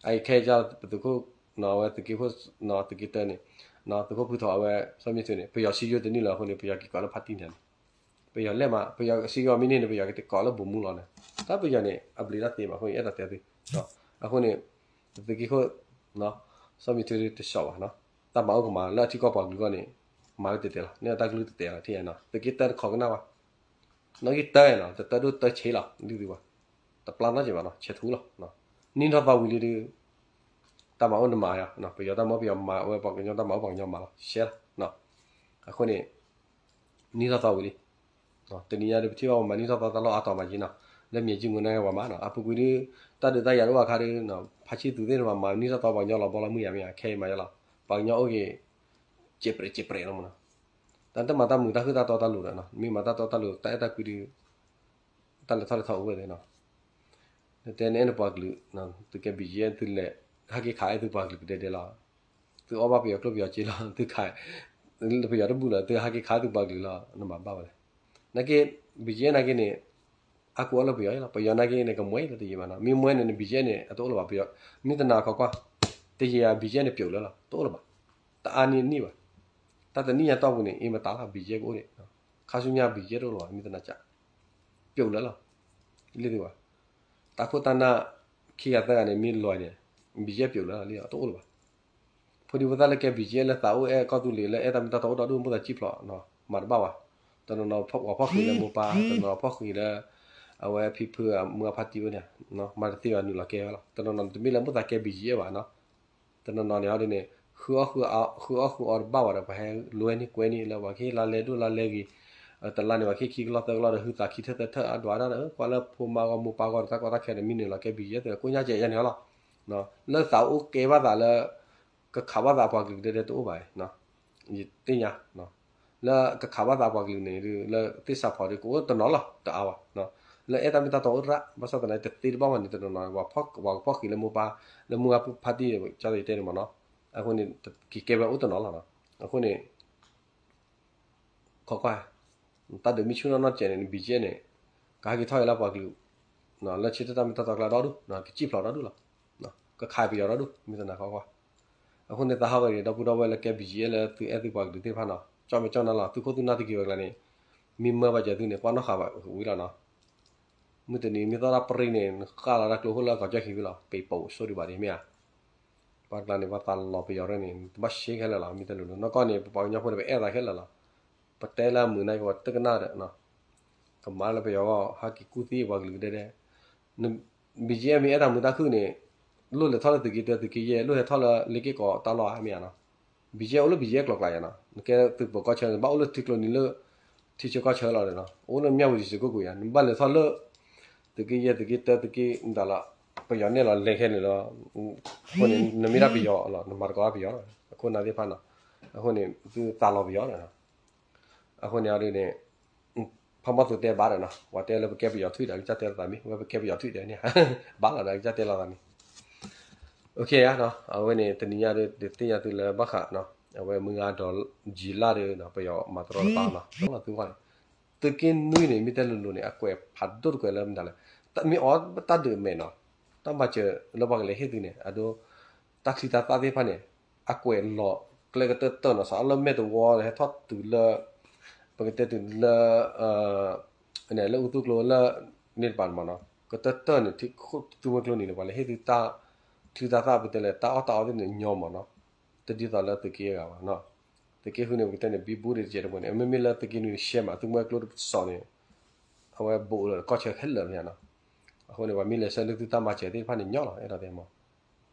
အအံၤခဲအံၤဒ်သိးပသုးခိၣ် အဝဲသုးက့ခိၣ် သုးက့တၢန့ၣ် သုးခိၣ်ဖုထီၣ်အဝဲ စီၤမံၤထွဲန့ၣ် ပယီၤစံယိၣ်တန့ၢ်လၢၤအဃိန့ၣ် ပယီၤက့ၤကိးလၢဖါတံၢ်န့ၣ် ပယီၤလဲၣ်မး ပယီၤစံယိၣ်မ့ၢ်န့ၢ်န့ၣ် ပယီၤက့ၤကိးလၢ ဘိုးမူ လီၤန့ၣ်. တၢ်ပယီၤန့ၣ် အဘျုးတၢ်သ့မး အဃိန့ၣ် အဲၣ်ဒိးတဲသု အဃိန့ၣ် သုးက့ခိၣ် စီၤမံၤထွဲတစီၤဘၣ်နီၤ တၢ်မၤအိၣ်ကမၤလၢအထံကီၢ်ပှၤကလုာ်အဂီၢ်န့ၣ် မၤဝဲတဲတဲလီၤ. န့ၣ်တၢ်ကလုၢ်တဲတဲလီၤ ထံၣ်နီၤ သုးက့တၢတခိးကနၣ်ဝဲ နီၣ်ဂံၢ်တၢနီၤ တတၢဒိၣ်တၢဆံးလီၤ ဒ်သုဘၣ် တပျၢ်နီတစဲးဘၣ်နီၤ ဆဲးထူလီၤ. နံၣ်ထီၣ်သီဝံၤလံဒီး တၢ်မၤအိၣ်နမၤယါ ပယီၤတၢ်မၤအိၣ်ပယီၤမၤ အဝဲပှၤကညီတၢ်မၤအိၣ်ပှၤကညီမၤလီၤ ရှဲလီၤ. အဃိန့ၣ် နံၣ်ထီၣ်သီဝံၤလံ တနံၤညါဒီးပထံၣ်ဘၣ်ပှၤမၤနံၣ်ထီၣ်သီတၢ်လီၢ်အါတီၤမးက့နီၤ လၢမၠဲးကၠံငိုန့ၣ်ပှၤမၤနီၤ အပူၤကွံာ်ဒီး တၢ်ဒုးတၢ်ယၤတအိၣ်အခါဒီး ဖါဆံသူးသ့ၣ်တဖၣ်မၤန့ၢ်တၢ်တီပှၤကညီလီၤဘီလီၤမုၢ်ယၤမ့ၢ်ဧါ, ခဲအံၤမၤယါလီၤ, ပှၤကညီအိၣ်က့ၤ ကဲးပြဲးကဲးပြဲးလီၤမနီၤ. တၢ်တမၤတၢ်မုာ်တၢ်ခုၣ်တၢ်တီတၢ်လိၤဒီး မ့ၢ်မၤတၢ်တီတၢ်လိၤ တၢ်အဲၣ်တၢ်ကွံဒီး တၢ်လဲၤထီၣ်လဲၤထီအိၣ်ဝဲသ့ၣ်နီၤ. နတဲနအဲၣ်နပှၤကလုာ်, သုကဲ ဘံၣ်ယဲၣ် သုလဲၤ ဟဲက့ၤခးအဲၣ်သုပှၤကလုာ်ကဒဲဒဲလီၤ. သုအီၣ်ဘၣ်ပယီၤကျိၣ်ပယီၤစ့လီၤ, သုခး ပယီၤတဘူၣ်လီၤ, သုဟဲက့ၤခးသုပှၤကလုာ်လီၤ, နမၤဘၣ်ဝဲလဲၣ်. နာ်က့ ဘံၣ်ယဲၣ် နာ်က့န့ၣ် အါကူအီၣ်လၢပယီၤလီၤ, ပယီၤနာ်က့န့ၣ် ကမှဲလၢတယံာ်ဘၣ်နီၤ, မ့ၢ်မှဲန့ၣ် ဘံၣ်ယဲၣ်န့ၣ် အတအိၣ်လၢၤဘၣ်, ပယီၤ မ့ၢ်တနာ်ခီကွၢ်, တယံာ်ဧါ ဘံၣ်ယဲၣ်န့ၣ် ပျိာ်လၢလီၤ, တအိၣ်လၢၤဘၣ်, တအါန့ၢ်နံၣ်ဘၣ်, တၢ်တနံၣ်ညါတီၢ်ပူၤန့ၣ် အ့မတၤလီၤ ဘံၣ်ယဲၣ်ကအိၣ်န့ၣ်, ခါဆူညါ ဘံၣ်ယဲၣ်တအိၣ်လၢၤဘၣ်, မ့ၢ်တနာ်ကၢ် ပျိာ်လၢလီၤ, လ့ၣ်သုဘၣ်, တၢ်ခိၣ်တၢ်နၢ် ခံဂၤသၢဂၤန့ၣ် မ့ၢ်လီၤန့ၣ် ဘံၣ်ယဲၣ်ပျိာ်လၢလီၤ, တအိၣ်လၢၤဘၣ်. ဖိဒံဖိသၣ်လၢကဲ ဘံၣ်ယဲၣ် လၢသးအိၣ်အဲၣ်ကီၢ်သူလ့ၤ လၢအဲၣ်တၢ်မ့ၢ်တၢ်တီအိၣ်ဒီဒူၣ် မိၢ်သးစံၣ်ဖျိး မၤတဘၣ်ဘၣ်, တနီၤနီၤ ပှၤဖီၣ်ဃံးလၢမိၢ်ပၢ်, တနီၤနီၤဖီၣ်ဃံးလၢ အဝဲဖံဖုအမုၢ်အဖါတံၢ်အိၣ်န့ၣ်, မၤတသ့ဘၣ် နုာ်လီၤကဲဝဲလီၤ, တနီၤနီၤတမ့ၢ်လၢမိၢ်သးကဲ ဘံၣ်ယဲၣ် ဘၣ်နီၤ, တနီၤနီၤန့ၣ်ဟီဒ်န့ၣ် ဃုအီၣ်ဃုအီအီတဘၣ်ဘၣ်ဒီး ပှၤဟဲလိၤဝဲန့ၢ်ကွဲန့ၢ်လၢပှၤကဟ့ၣ်လါလဲဒိၣ်လါလဲဂ့ၤ, တလါန့ၣ် ပှၤကဟ့ၣ်ခံကလီၢ်သၢကလီၢ်ဒီး ဟုသးခံထၢၣ်သၢထၢၣ်အဒွးဒၣ်ဒီး ကွၢ်လၢဖိမါဂီၢ်မိၢ်ပၢ်ဂီၢ်ဒီး တၢ်ကီတၢ်ခဲဒီး မ့ၢ်နုာ်လီၤကဲ ဘံၣ်ယဲၣ် သုကိၣ်ညါကဲးယဲန့ၣ်လီၤ, လၢသးအိၣ်ကဲဘၣ်သးလၢ ကခးဘၣ်သးပှၤကလုာ်ကဒဲဒဲတအိၣ်ဘၣ်, ယသ့ၣ်ညါ လၢကခးဘၣ်သးပှၤကလုာ်န့ၣ် လၢသ့ၣ်စးဖီးဒီး ကအိၣ်တနီၤလီၤ တအါဘၣ်, လၢအဲၣ်တၢ်မ့ၢ်တၢ်တီအိၣ်ရၣ် ဘၣ်ဆၣ်သနာ်က့တသ့တဘၣ်ဘၣ်န့ၣ် တနီၤနီၤ ပှၤကဖီၣ်ဃံးလၢမိၢ်ပၢ် လၢမုၢ်ဂၤဖါတံၢ် ကၢ်သယတဲန့ၣ်မ့ၢ်နီၤ, အဃိန့ၣ် ကကဲဝဲအိၣ်တနီၤလီၤ, အဃိန့ၣ် ခီကွၢ် တၢ်ဒုးမ့ၢ်ဆူၣ်နီၢ်နီၢ်ကဲးန့ၣ် ဘံၣ်ယဲၣ် န့ၣ် ကဟဲက့ၤထီၣ်အံၤလၢပှၤကလုာ် လၢဆၢထၢၣ်တၢ်မ့ၢ်တၢ်တီကျါဒီဒူၣ် ကစံၣ်ဖျိးဒီဒူၣ်လီၤ, ကခးပယီၤဒီဒူၣ် မ့ၢ်သနာ်ခီကွၢ်, အဃိန့ၣ် သးဟးဂီၤဒီပုၢ်ဒီဝဲၢ်လၢကဲ ဘံၣ်ယဲၣ် လၢသုအဲၣ်သုပှၤကလုာ်သ့ၣ်တဖၣ်နီၤ ကၠီၣ်မဲာ်ကၠီၣ်နါလီၤ သုခိၣ်သုနၢ်သုက့ၤဝဲကျါန့ၣ် မ့ၢ်မၢဘၣ်စၢၤသုန့ၣ် ကွၢ်နီၣ်ဃာ်ဝံၤလီၤနီၤ မုၢ်တနံၤမ့ၢ်သီၣ်တၢ်ပြံန့ၣ် နဃၣ်လီၤတၢ်ကျိခိၣ်လၢကီၢ်ကၠီၣ်ခံဝံၤလီၤ ပံၤပိာ်ဆိဒံးဘၣ်ဒံးမ့ၢ်ဧါ, ပှၤကျါန့ၣ် ပှၤသးလီၤပယီၤရၢန့ၣ် တဘၣ်ရှဲခဲလၢာ်လီၤ မ့ၢ်တဲလိၤလိၤ နီၢ်ကီၢ်န့ၣ် ပပှၤကညီဖိန့ၣ် ပအဲၣ်သးခဲလၢာ်လီၤ, ပတဲလၢအမုာ်နာ်က့ ပှၤတကနၣ်ဒီး ကမၤလၢပယီၤဂီၢ် ဟဲက့ၤကူၣ်သံပှၤကလုာ်ကဒဲဒဲ ဘံၣ်ယဲၣ် မ့ၢ်အဲၣ်တၢ်မုာ်တၢ်ခုၣ်န့ၣ် လိၣ်လဲၤထီၣ်လၢသုးက့တၢ သုးက့ယဲၢ် လိၣ်ဟဲထီၣ်လၢလ့က့ၢ်ကီးတၢ်လီၢ်ဧါမ့ၢ်ဧါနီၤ, ဘံၣ်ယဲၣ် အိၣ်လၢဘံၣ်ယဲၣ်ကျိၤကျါယါနီၤ နကဲသုးပၢၤကီၢ်ဆၢ နဘၣ်အိၣ်လၢထံကျိနံၤလၢ ထံဆၢကီၢ်ဆၢလီၤဒီးနီၤ အိၣ်လၢမၠၣ်ဝတံၤစ့ၢ်ကီးကွံာ်ယါ နဘၣ်လဲၤထီၣ်လၢ သုးက့ယဲၢ်သုးက့တၢသုးက့မတၤလီၤ ပယီၤနဲၣ်လီၤလဲၤခဲန့ၣ်လီၤ, အဃိန့ၣ် နမ့ၢ်ဒၣ်ပယီၤလီၤ နမၤသကိးဒၣ်ပယီၤလီၤ အခိၣ်နၢ်သ့ၣ်တဖၣ်နီၤ, အဃိန့ၣ် သုသးလီၤပယီၤလီၤ အဃိန့ၣ်အီၤဒ်န့ၣ် ဖးမီၢ်သူးတဲဘၣ်ဒီးနီၤ ပှၤတဲလၢပကဲပယီၤထွံၣ်ဒီး ကစၢ်တဲလိာ်သးမံၤ ဝဲပကဲပယီၤထွံၣ်ဒီးန့ၣ် ဘၣ်လီၤဒီးကစၢ်တဲလိာ်သးမံၤ အဝဲန့ၣ် တနံၤညါဒီး ဒုးသ့ၣ်ညါသုလၢဘၣ်ဃးနီၤ အဝဲမုၢ်ဂၤဒီးယံာ်လၢ်ဒီး ပယီၤမၤတရီတပါနီၤ လီၤသုဂီၢ်န့ၣ် သုးက့နွံန့ၣ် မ့ၢ်တဲလိၤလိၤန့ၣ် အကွဲးဖးဒိၣ်တကွဲးလၢမတၤလဲၣ် မ့ၢ်အီၤတၢ်ဒုးအမဲာ်နီၤ တၢ်မၤစၢၤလၢပှၤကလဲၤဟ့ၣ်သုန့ၣ် အဒိ တၢ်ချံတၢ်သၣ်သ့ၣ်တဖၣ်န့ၣ် အကွဲးလီၤကျဲကတၢၢ်တၢၢ်နီၤ စးထီၣ်လၢမဲာ်တဝီ ဟဲထီၣ်တုၤလၢ ပကတဲတုၤလၢ လၢအူသူကျိလၢ န့ၣ်တပၤမ့ၢ်နီၤ ကတၢၢ်တၢၢ်န့ၣ် သုးမွဲကျိနံၤန့ၣ် ပှၤလဲၤဟ့ၣ်သုတၢ်ချံတၢ်သၣ်ပတဲလဲၣ် တၢ်အီၣ်တၢ်အီသ့ၣ်န့ၣ် ညီမ့ၢ်နီၤ တဒ်သိးလၢသုးက့အဂၤဘၣ်နီၤ သုးက့ဃုန့ၣ် ပကတဲန့ၣ် ဘံဘူတကဲးတပှဲၤန့ၣ် မ့မ့ၢ်လၢသုးက့နွံန့ၣ် ရှဲမး သုးမွဲကျိတစီၤန့ၣ် အဝဲဘူးလၢကီၢ်ဆၢခဲလၢာ်လီၤနီၤ အဃိန့ၣ် ပှၤမ့ၢ်လဲၤဆှၢလၢသုတၢ်မၤစၢၤသ့ၣ်တဖၣ်န့ၣ် ညီလီၤ အဲၣ်ဒိးတဲမး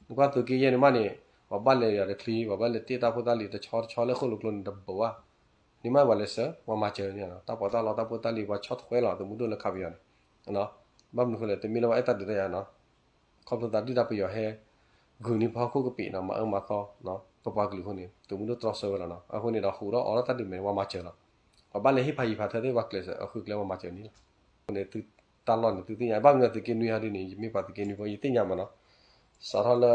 နကွၢ်သုးက့ယဲၢ်န့ၣ်မးန့ၣ် ပှၤဘၣ်လဲၤယၤတချံ ပှၤဘၣ်လဲၤတ့ၢ်တၢ်ဖိတၢ်လံၤတဆီတဆီလၢဃိၣ်လိာ်ကျိန့ၣ်တဘူးဘၣ် န့ၣ်မးပှၤလဲၤဆှၢ ပှၤမၤစၢၤန့ၣ် တၢ်ပီးတၢ်လီတၢ်ဖိတၢ်လံၤ ပှၤဆီၣ်ထွဲလီၤ သုးမုၢ်ဒိၣ်လၢခးပယီၤန့ၣ် ဘၣ်မနုၤဃိလဲၣ် တမ့ၢ်လၢပှၤအဲၣ်တၢ်ဒုးတၢ်ယၤနီၤ ခီဖျိသးဒုၣ်ဒါပယီၤဟဲ ဂုာ်န့ၢ်ပှၤဟီၣ်ခိၣ်ကပံာ်နီၤ မၤအၢမၤသီ ပပှၤကလုာ်အဃိန့ၣ် သုးမုၢ်ဒိၣ်တြီဆၢဝဲလီၤနီၤ အဃိန့ၣ်ဒီးဟူးထီၣ်အီထီၣ်တၢ်ဒုးမဲာ်န့ၣ် ပှၤမၤစၢၤလီၤ ပှၤဘၣ်လဲၤဟ့ၣ်ဖးယံၤဖးထၢသ့ၣ် ပှၤကျဲးစၢးအဃုကျဲပှၤမၤစၢၤန့ၣ်လီၤ အဃိန့ၣ် သုတၢ်လီၢ်န့ၣ် သုသ့ၣ်ညါ ဘၣ်မနုၤသုးက့နွံဟီဒ်န့ၣ် ယမ့ၢ်ပှၤသုးက့နွံဖိ ယသ့ၣ်ညါမးနီၤ စးထီၣ်လၢ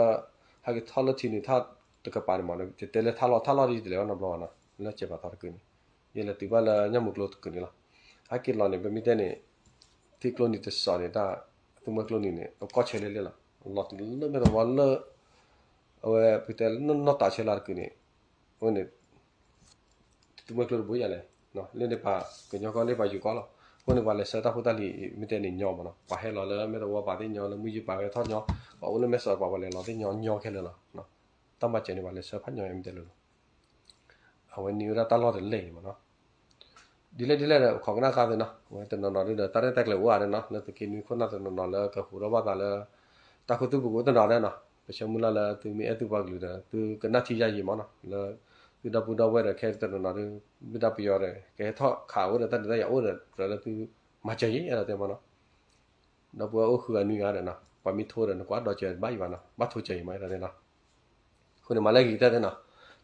ဟဲက့ၤထီၣ်လၢထံနုၤထၣ်တကပၤန့ၣ်မး ယတဲလၢထၣ်လီၢ် ထၣ်လီၢ်ဒ်ယတလဲၤဘၣ်နီတဘျီဘၣ်နီၤ လၢကဲးပာ်သီတကုာ်န့ၣ် ယလဲၤတုၤဘၣ်လၢညၣ်မုၢ်ကျိတကုာ်န့ၣ်လီၤ ဟဲက့ၤလီၤန့ၣ် ပမ့ၢ်တဲန့ၣ် ထံကျိနံၤတစီၤန့ၣ် တၢ် သုးမွဲကျိနံၤန့ၣ် အကီၢ်ဆၢလဲၣ်လဲၣ်လီၤ လီၤတုၤလၢမဲာ်သဝီလၢ အဝဲပတဲလၢနီၢ်တၤဆဲလၢတကုာ်န့ၣ် အဝဲန့ၣ် သုးမွဲကျိတဘိယၤလဲၣ် လၢန့ၣ်ပှၤကညီကီၢ်လၢပှၤယူၤကီၢ်လီၤ အဃိန့ၣ် ပှၤလဲၤဆှၢတၢ်ဖိတၢ်လံၤ မ့ၢ်တဲန့ၣ်ညီမးနီၤ ပှၤဟဲလီၤလၢမဲာ်သဝီပာ်သ့ၣ်ညီ လၢမုၢ်ယုၢ်ပာ်ဝဲထီၣ်ညီ ပှၤအိၣ်လၢမဲာ်စီၤပှၤပှၤလဲၤလီၤသ့ၣ်ညီညီခဲလၢာ်လီၤ တၢ်မၤစၢၤန့ၣ် ပှၤလဲၤဆှၢဖးညီမ့ၢ်တဲလိၤလိၤ အဝဲန့ၢ်ဝဲဒၣ်တၢ်လီၢ်တလဲၢ်အံၤမးနီၤ ဒ်လဲၣ်ဒ်လဲၣ်ဒီး ခိးကနၣ်ဃါသ့နီၤ အဝဲတနီၤနီၤဒ်ဒီး တၢ်ရဲၣ်တၢ်ကျဲၤအိၣ်ဧါဒီးနီၤ လၢသုးက့နွံခိၣ်နၢ်တနီၤနီၤလၢကဟူးထီၣ်ဘၣ်သးလၢ တၢ်ခူသူၣ်ပူၤကအိၣ်တနီၤဒီးနီၤ ပဆၢမုၢ်လၢ်လၢသုမ့ၢ်အဲၣ်သုပှၤကလုာ်ဒီး သုကနၣ်ထံယါယံၤမးနီၤ လၢ သုဒီပုၢ်ဒီဝဲၢ်ဒီး ခဲတနီၤနီၤဒီး ဒုၣ်ဒါပယီၤဒီး ကဟဲထီၣ်ခးအိၣ်ဒီး တၢ်ဒုးတၢ်ယၤအိၣ်ဒီး ကြၢးလၢသုမၤစၢၤယံၤ အဲၣ်ဒိးတဲမးနီၤ ဒီပုၢ်ဝဲၢ်အိၣ်ဃုဂၤနွံဂၤဒီးနီၤ ပှၤမ့ၢ်ထိဒီးနကွၢ်ဒီးစၢၤဘၣ်ယံၤဘၣ်နီၤ, ဘၣ်ထိးစၢၤယံၤမး အဲၣ်ဒိးတဲနီၤ. အဃိန့ၣ် မၤလၢဂ့ၤကတၢၢ်သ့ၣ်နီၤ,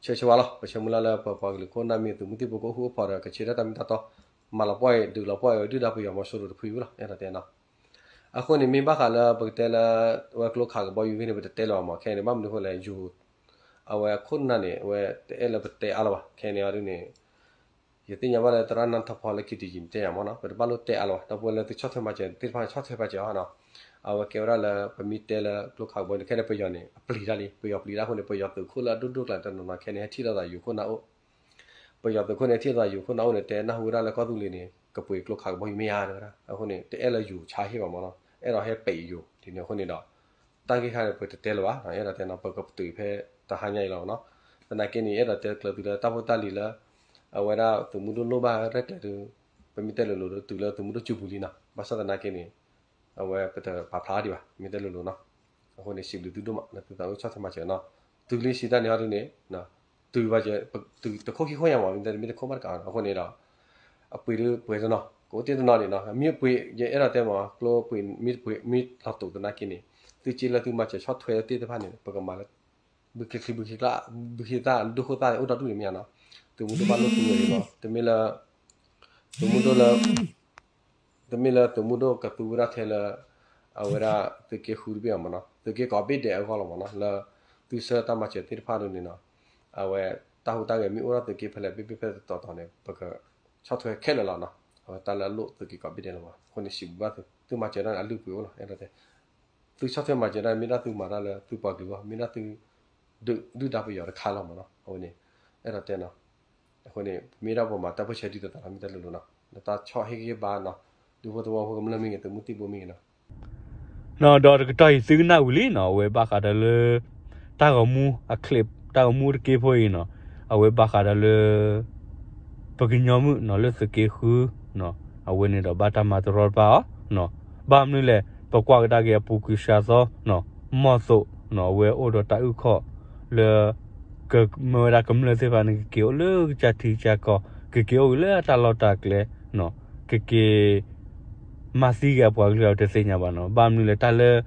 ဆၢဂ့ၤဆၢဝါလီၤ. ပဆၢမုၢ်လၢ်လၢပပှၤကလုာ်ခိၣ်နၢ်မ့ၢ်သုးမုၢ်သံၣ်ဘိကအိၣ်ဃူအိၣ်ဖိးဒီး ကဆၢထၢၣ်တၢ်မ့ၢ်တၢ်တီ, မၤလီၤပှီၢ်အံၤ ဒုးလီၤပှီၢ်အံၤ ဒုၣ်ဒါပယီၤမီၤစိရိၤတဖုအံၤလီၤ အဲၣ်ဒိးတဲနီၤ. အဃိန့ၣ် မ့ၢ်ဘၣ်ဃးလၢပကတဲလၢ အဝဲကျိခးကဘီယူၤဂ့ၢ်န့ၣ် ပတတဲလၢၤဘၣ်မး, ခဲအံၤန့ၣ် ဘၣ်မနုၤအဃိလဲၣ် ယိၤ အဝဲခိၣ်နၢ်န့ၣ် အဝဲတအဲၣ်လၢပတဲအါလၢၤဘၣ်. ခဲအံၤန့ၣ်အီၤဒ်န့ၣ် ယသ့ၣ်ညါဘၣ်လၢသရၣ်နၢ်ထီၣ်ဖီလၢ ကံတယံၤ တဲယၤမးနီၤ, ပတဘၣ်လိၣ်တဲအါလၢၤဘၣ်. ဒီပုၢ်ဝဲၢ်လၢသုဆီၣ်ထွဲမၤစၢၤသ့ၣ်တဖၣ်န့ၣ် ဆီၣ်ထွဲမၤစၢၤအီၤနီၤ. အဝဲကဲဝဲဒၣ်လၢ ပမ့ၢ်တဲလၢကျိခးကဘီန့ၣ် ခဲန့ၣ် ပယီၤန့ၣ် အပျံၤတၢ်လံ, ပယီၤပျံၤတၢ်အဃိန့ၣ် ပယီၤသုးခိၣ်လၢအဒိၣ်ဒိၣ်ကျါတနီၤနီၤ ခဲန့ၣ် ဟဲထံၣ်လိာ်သးယိၤခိၣ်နၢ်အိၣ် ပယီၤသုးခိၣ်န့ၣ် ထံၣ်လိာ်သးယိၤခိၣ်နၢ်အိၣ်န့ၣ် တဲနၢ်ဟူဝဲဒၣ်လၢကီၢ်သူလ့ၤန့ၣ် ကပှ့ၤကျိခးကဘီယူၤမ့ၢ်ဧါ တဲဝဲဒၣ်. အဃိန့ၣ် တအဲၣ်လၢယိၤဆါဟ့ၣ်ဘၣ်မးနီၤ, အဲၣ်ဒိးဟဲပဲာ်ယိၤဒ်န့ၣ်အဃိန့ၣ်ဒီး တၢ်ဂ့ၢ်ခါန့ၣ် ပတတဲလၢၤဘၣ်, အဲၣ်ဒိးတဲနီၤ ပကပတုာ်ဖဲတဟါညါအံၤလီၤနီၤ. သနာ်က့န့ၣ် အဲၣ်ဒိးတဲကျၢၤသုလၢတၢ်ဖိတၢ်လံၤလၢ အဝဲဒၣ်သုးမုၢ်ဒိၣ်လိၣ်ဘၣ်ရဲၣ်ကျဲၤဒီး ပမ့ၢ်တဲလိၤလိၤဒီးတုၤလၢသုးမုၢ်ဒိၣ်စုပူၤလံနီၤ. ဘၣ်ဆၣ်သနာ်က့န့ၣ် အဝဲပတပာ်ဖျါဒံးဘၣ် မ့ၢ်တဲလိၤလိၤနီၤ. အဃိန့ၣ် စံးဘျုးသုဒိၣ်မးလၢသုသးအိၣ်ဆီၣ်ထွဲမၤစၢၤနီၤ. တုၤလံစံးတၢ်န့ၣ်ဟီဒ်န့ၣ် တုၤဘၣ်စၢၤ တခိၣ်ခံခိၣ်ညါမး မ့ၢ်တဲတမ့ၢ်တခိၣ်ဘၣ်တကးနီၤ. အဃိန့ၣ်ဒီး အပှ့ၤဒုးပှ့ၤတနီၤ ကအိၣ်တ့ၢ်တနီၤန့ၣ်နီၤ. မ့ၢ်ပှ့ၤ ယအဲၣ်ဒိးတဲမး ကျိပှ့ၤမ့ၢ်ပှ့ၤမ့ၢ်လီၤတိာ်သနာ်က့န့ၣ် သုက့လၢသုမၤစၢၤဆီၣ်ထွဲသ့ၣ်တဖၣ်န့ၣ် ပကမၤလၢ ဘုချံဘုချံကျါ ဘုဟ့သၣ်ဒိၣ်ခိၣ်သၣ်အိၣ်ဒီဒူၣ်န့ၣ်မ့ၢ်နီၤ. သုးမုၢ်ဒိၣ်ဘၣ်လိၣ်သူဝဲန့ၣ်လီၤ. တမ့ၢ်လၢ သုးမုၢ်ဒိၣ်လၢ တမ့ၢ်လၢသုးမုၢ်ဒိၣ်ကသူဝဲဒၣ်ထဲလၢ အဝဲဒၣ်သုးက့ဃုတဘ့ၣ်အမးနီၤ, သုးက့ကိးဘ့ၣ်ဒဲးအဂီၢ်လီၤမးနီၤ, လၢသုဆၢတၢ်မၤစၢၤသ့ၣ်တဖၣ်ဒ်န့ၣ်နီၤ, အဝဲတၢ်ဟူးတၢ်ဂဲၤမ့ၢ်အိၣ်ထီၣ်သုးက့ဖဲလဲၣ်ဘ့ၣ်ဘ့ၣ်ဖဲလဲၣ်တတီၤတီၤန့ၣ် ပကဆီၣ်ထွဲခဲလၢာ်လီၤနီၤ. အဝဲတၢ်လၢအလိၣ်သုးက့ကိးဘ့ၣ်ဒဲးလီၤမး. အဃိန့ၣ်စံးဘျုးဘၣ်သု, သုမၤစၢၤဒၣ်န့ၣ် အလုၢ်အပှ့ၤအိၣ်လီၤ. အဲၣ်ဒိးတဲ သုဆီၣ်ထွဲမၤစၢၤဒၣ် မ့ၢ်ဒၣ်သုမၤတၢ်လၢသုပှၤကလုာ်အဂီၢ်, မ့ၢ်ဒၣ်သု ဒုၣ်ဒါပယီၤတခါလီၤမးနီၤ. အဝဲန့ၣ် အဲၣ်ဒိးတဲနီၤ, အဃိန့ၣ် ပမ့ၢ်ဒၣ်ပမၤတၢ်ပၢၢ်ဆၢဒ်သိးသးလီၤ မ့ၢ်တဲလိၤလိၤနီၤ, လၢတၢ်ဆီၣ်ဟ့ၣ်ဂံၢ်ဟ့ၣ်ဘါနီၤ, ဒူဖိသဝီဖိကမျၢၢ်မ့ၢ်ဂ့ၤ သုးမုၢ်သံၣ်ဘိမ့ၢ်ဂ့ၤနီၤ. ဒီးတကတီၢ်အံၤသုကနၣ်ဝံၤလံနီၤ, အဝဲဘၣ်ဃးဒီးလၢ တၢ်ဂီၤမူအချ့ တၢ်ဂီၤမူတက့ဖိအံၤနီၤ, အဝဲဘၣ်ဃးဒီးလၢ ပကညီမုၣ်နီၤ လၢသုးက့ဃုနီၤ, အဝဲန့ၣ်ဒီးဘၣ်တၢ်မၤတရီတပါအီၤနီၤ. ဘၣ်မနုၤလဲၣ် ပကွၢ်ကဒါက့ၤအပူၤကွံာ်စှၤသီနီၤ, မီၢ်သိးနီၤ အဝဲအိၣ်ဒီးတၢ်အုၣ်ခီၣ်လၢ ကမၢဝဲဒၣ်ကမျၢၢ်သ့ၣ်တဖၣ်န့ၣ် ကက့ၤအိၣ်လၢကစၢ်ထံကစၢ်ကီၢ်, ကက့ၤအိၣ်ဂ့ၤလၢအတၢ်လီၢ်တၢ်ကျဲနီၤ, ကက့ၤ မၤသံက့ၤအပှၤကလုာ်အတသ့ၣ်ညါဘၣ်နီၤ. ဘၣ်မနုၤလဲၣ် တၢ်လၢ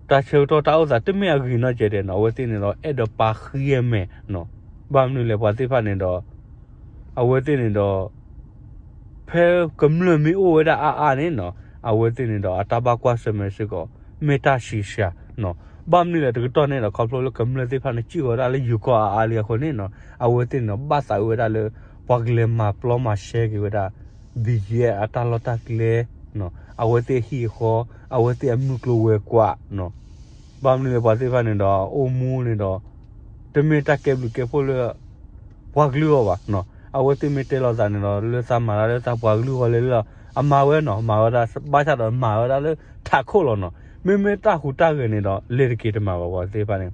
တၢ်ဆၢကတီၢ်တၢ်အိၣ်သးတမ့ၢ်အဂ့ၤနီတစဲးဒဲးနီၤ, အဝဲသ့ၣ်န့ၣ်ဒီး အဲၣ်ဒိးပာ်ဃံအမဲာ်နီၤ. ဘၣ်မနုၤလဲၣ် ပှၤသ့ၣ်တဖၣ်န့ၣ်ဒီး အဝဲသ့ၣ်န့ၣ်ဒီး ဖဲကမျၢၢ်မ့ၢ်အိၣ်ဝဲဒၣ်အါအါန့ၣ်နီၤ, အဝဲသ့ၣ်န့ၣ်ဒီး အတၢ်ဘၣ်ကွၢ်ဆၢၣ်မဲာ်စ့ၢ်ကီး မ့ၢ်တၢ်ဆံးစှၤနီၤ. ဘၣ်မနုၤလဲၣ် တကတီၢ်န့ၣ်ဒီး ခီဖျိလၢကမျၢၢ်သ့ၣ်တဖၣ်န့ၣ် စံၣ်ဃီၤဝဲဒၣ်လၢယိၤကီၢ်အါအါလံအဃိန့ၣ်နီၤ, အဝဲသ့ၣ်န့ၣ်ဒီး ဘၣ်သးဝဲဒၣ်လၢ ပှၤကလဲၤမၤပျီမၤရှဲက့ၤဝဲဒၣ် ဘံယဲၢ် အတၢ်လီၢ်တၢ်ကျဲ အဝဲသ့ၣ်အဟံၣ်အဃီ, အဝဲသ့ၣ်အမုၢ်ကျိၤဝဲၤကွာ်နီၤ. ဘၣ်မနုၤလဲၣ် ပှၤသ့ၣ်တဖၣ်န့ၣ်ဒီး အိၣ်မူန့ၣ်ဒီး တမ့ၢ်တၢ်ကဲဘျုးကဲဖှိၣ်လၢ ပှၤကလုာ်အဂီၢ်ဘၣ်နီၤ. အဝဲသ့ၣ်မ့ၢ်တဲလိာ်သးန့ၣ်ဒီး လၢသးမၤတၢ်လၢသးပှၤကလုာ်အဂီၢ်လဲၣ်လီၤ. အမၤဝဲနီၤ, မၤဝဲဒၣ် ဘၣ်ဆၣ်ဒီးမၤဝဲဒၣ်လၢထးခိၣ်လီၤနီၤ. မ့မ့ၢ်တၢ်ဟူးတၢ်ဂဲၤန့ၣ်ဒီး လဲၤတက့ၤတမၤဘၣ် ပှၤသ့ၣ်တဖၣ်န့ၣ်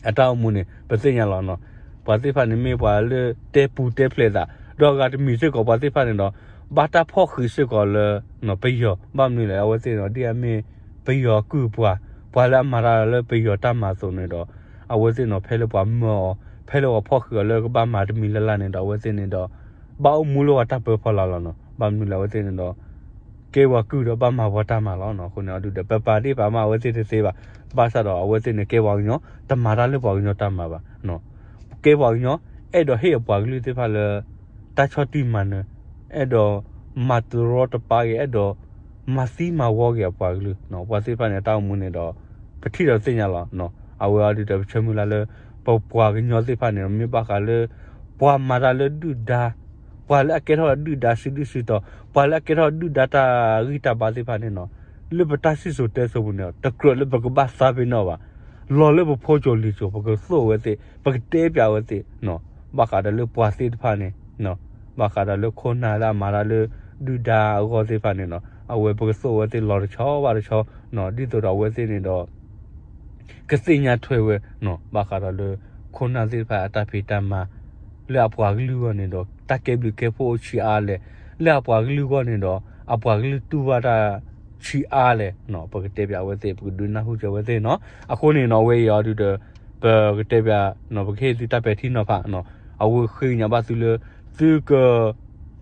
အတၢ်အိၣ်မူန့ၣ် ပသ့ၣ်ညါလီၤနီၤ. ပှၤသ့ၣ်တဖၣ်န့ၣ်မ့ၢ်ပှၤလၢတဲပူၤတဲဖျဲးသး, ဒီးအဂၤတမံၤစ့ၢ်ကီး ပှၤသ့ၣ်တဖၣ်န့ၣ်ဒီး ဘၣ်တၢ်ဖီၣ်ဃံးစ့ၢ်ကီးလၢ ပယီၤ, ဘၣ်မနုၤလဲၣ် အဝဲသ့ၣ်န့ၣ်ဒီး ဒ်အမ့ၢ်ပယီၤကုၢ်ပှၤ, ပှၤလၢအမၤတၢ်လၢပယီၤတၢ်မၤအသိးန့ၣ်ဒီး အဝဲသ့ၣ်န့ၣ်ဒီး ဖဲလၢပှၤမၢအီၤ, ဖဲလၢပှၤဖီၣ်ဃံးအီၤလၢကဘၣ်မၤတမံၤလၢ်လၢ်န့ၣ်ဒီး အဝဲသ့ၣ်န့ၣ်ဒီး ဘၣ်အိၣ်မူလၢပှၤတၢ်ပၢဖီလာ်လီၤနီၤ. ဘၣ်မနုၤလဲၣ် အဝဲသ့ၣ်န့ၣ်ဒီး ကဲပှၤကုၢ်ဒီးဘၣ်မၤပှၤတၢ်မၤလီၤနီၤ. အဃိန့ၣ် အဒုးဒီး ပပာ်ဒ့ၣ်ပာ်မးအဝဲသ့ၣ်တသ့ဘၣ်. ဘၣ်ဆၣ်ဒီးအဝဲသ့ၣ်န့ၣ် ကဲပှၤကညီ တမၤတၢ်လၢပှၤကညီတၢ်မၤဘၣ်. ကဲပှၤကညီ အဲၣ်ဒိးဟ့ၣ်အပှၤကလုာ်သ့ၣ်တဖၣ်လၢ တၢ်ဆီၣ်တံၢ်မၤနၢၤ, အဲၣ်ဒိးမၤတရီတပါက့ၤ, အဲၣ်ဒိးမၤသံမၤဝီက့ၤအပှၤကလုာ်နီၤ. ပှၤသ့ၣ်တဖၣ်န့ၣ် အတၢ်အိၣ်မူန့ၣ်ဒီး ပထံၣ်ဒီးသ့ၣ်ညါလီၤနီၤ. အဝဲအဒုးဒီး ပဆၢမုၢ်လၢ်လၢ ပပှၤကညီသ့ၣ်တဖၣ်န့ၣ် မ့ၢ်ဘၣ်ဃးလၢ ပှၤမၤတၢ်လၢဒုၣ်ဒါ, ပှၤလၢအကဲထီၣ်ဒုၣ်ဒါစုဒုၣ်စုတီၤ, ပှၤလၢအကဲထီၣ်ဒုၣ်ဒါတၢ်ဂံၢ်တၢ်ဘါသ့ၣ်တဖၣ်န့ၣ်နီၤ, လၢပတၢ်စံၣ်စိၤတဲစိၤပူၤန့ၣ် တကြၢးလၢပကဘၣ်သးပ့ၤနီၣ်ဘၣ်. လီၤလၢပဖိကၠိၤလံၤကၠိၤ ပကသိၣ်ဝဲသ့ၣ်, ပကတဲပၠးဝဲသ့ၣ်နီၤ, ဘၣ်ဃးဒီးလၢပှၤသ့ၣ်တဖၣ်န့ၣ် ဘၣ်ဃးဒီးလၢခိၣ်နၢ်လၢအမၤတၢ်လၢဒုၣ်ဒါအဂီၢ်သ့ၣ်တဖၣ်န့ၣ်နီၤ, အဝဲပကသိၣ်ဝဲသ့ၣ်လီၤတဆီဘၣ်တဆီ, ဒ်သိးဒီးအဝဲသ့ၣ်န့ၣ်ဒီး ကသ့ၣ်ညါထွဲဝဲနီၤ, ဘၣ်ဃးဒီးလၢ ခိၣ်နၢ်သ့ၣ်တဖၣ်အတၢ်ဖံးတၢ်မၤ လၢအပှၤကလုာ်အဂီၢ်န့ၣ်ဒီး တၢ်ကဲဘျုးကဲဖှိၣ်အိၣ်ဆံးအါလဲၣ်, လၢအပှၤကလုာ်အဂီၢ်န့ၣ်ဒီး အပှၤကလုာ်တူၢ်ဘၣ်တၢ်ဆံးအါလဲၣ်နီၤ, ပကတဲပၠးအဝဲသ့ၣ် ပကဒုးနၢ်ဟူကၠီဝဲသ့ၣ်နီၤ. အဃိန့ၣ်နီၤ အဝဲအံၤအီၤဒုးဒီး ပကတဲပၠး ပကဟ့ၣ်သုတၢ်ပဲာ်ထံနီၤဖးနီၤ, အဝဲဃ့ကညးဘၣ်သုလၢ သုက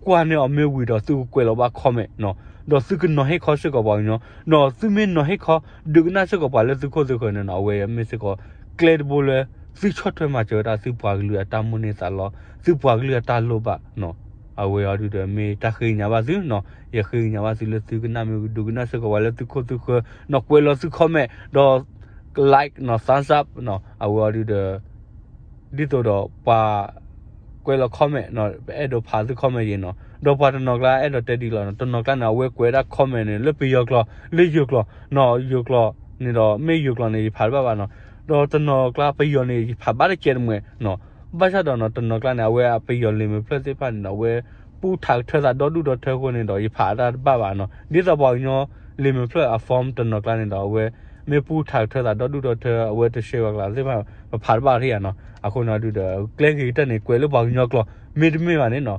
ကွၢ်န့ၢ်အီၤမ့ၢ်ဝံၤဒီး သုကကွဲးလီၤဘၣ် comment နီၤ, ဒီးသုကနီၤဟ့ၣ်ခီစ့ၢ်ကီးပှၤကညီ, ဒီးသုမ့ၢ်နီၤဟ့ၣ်ခီ ဒုးကနၣ်စ့ၢ်ကီးပှၤလၢသုခိၣ်သုဃၢၤန့ၣ်နီၤ, အဝဲမ့ၢ်စ့ၢ်ကီး ကျဲတဘိလၢ သုဆီၣ်ထွဲမၤစၢၤဝဲဒၣ် သုပှၤကလုာ်အတၢ်မိၣ်န့ၢ်သးလီ, သုပှၤကလုာ်အတၢ်လိၣ်ဘၣ်နီၤ. အဝဲအံၤဒုးဒီး မ့ၢ်တၢ်ဃ့ကညးဘၣ်သုနီၤ, ယဃ့ကညးဘၣ်သုလၢသုကနၣ်မ့ၢ်ဒုးကနၣ်စ့ၢ်ကီးပှၤလၢသုခိၣ်သုဃၢၤနီၤ, ကွဲးလီၤသု comment ဒီး like နီၤ, thumbs up နီၤ, အဝဲအံၤဒုးဒီး ဒ်သိးဒီးပှၤ ကွဲးလီၤ comment နီၤ, ပအဲၣ်ဒိးဖးသု comment ယံၤနီၤ, ဒီးပှၤတနီၤကျါအဲၣ်ဒိးတဲဒ်လီၤနီၤ, တနီၤကျါန့ၣ် အဝဲကွဲးဒၣ် comment န့ၣ် လၢပယီၤကျိာ်, လၢယိၤကျိာ်နီၤ, ယိၤကျိာ်န့ၣ်ဒီး မ့ၢ်ယိၤကျိာ်န့ၣ် ယဖးတဘၣ်ဘၣ်နီၤ, ဒီးတနီၤကျါပယီၤန့ၣ် ယဖးဘၣ်တကဲတမှဲၤနီၤ, ဘၣ်ဆၣ်ဒီးနီၤ တနီၤကျါန့ၣ် အဝဲအပယီၤလံာ်မဲာ်ဖျၢၣ်သ့ၣ်တဖၣ်န့ၣ်ဒီး အဝဲပူထးကထၢသးဒီဒူၣ်ဒီထၢအဃိန့ၣ်ဒီး ယဖးတၢ်တဘၣ်ဘၣ်နီၤ, ဒ်သိးပှၤကညီလံာ်မဲာ်ဖျၢၣ်အ form တနီၤကျါန့ၣ်ဒီး အဝဲမ့ၢ်ပူထးကထၢသးဒီဒူၣ်ဒီထၢ အဝဲတရှဲဝဲကျါသ့ၣ်တဖၣ် ပဖးတဘၣ်ထံၣ်ဧါနီၤ, အဃိန့ၣ်ဒုးဒီး ကျဲဂ့ၤကတၢၢ်န့ၣ် ကွဲးလၢပှၤကညီကျိာ်, မ့တမ့ၢ်ဘၣ်န့ၣ်နီၤ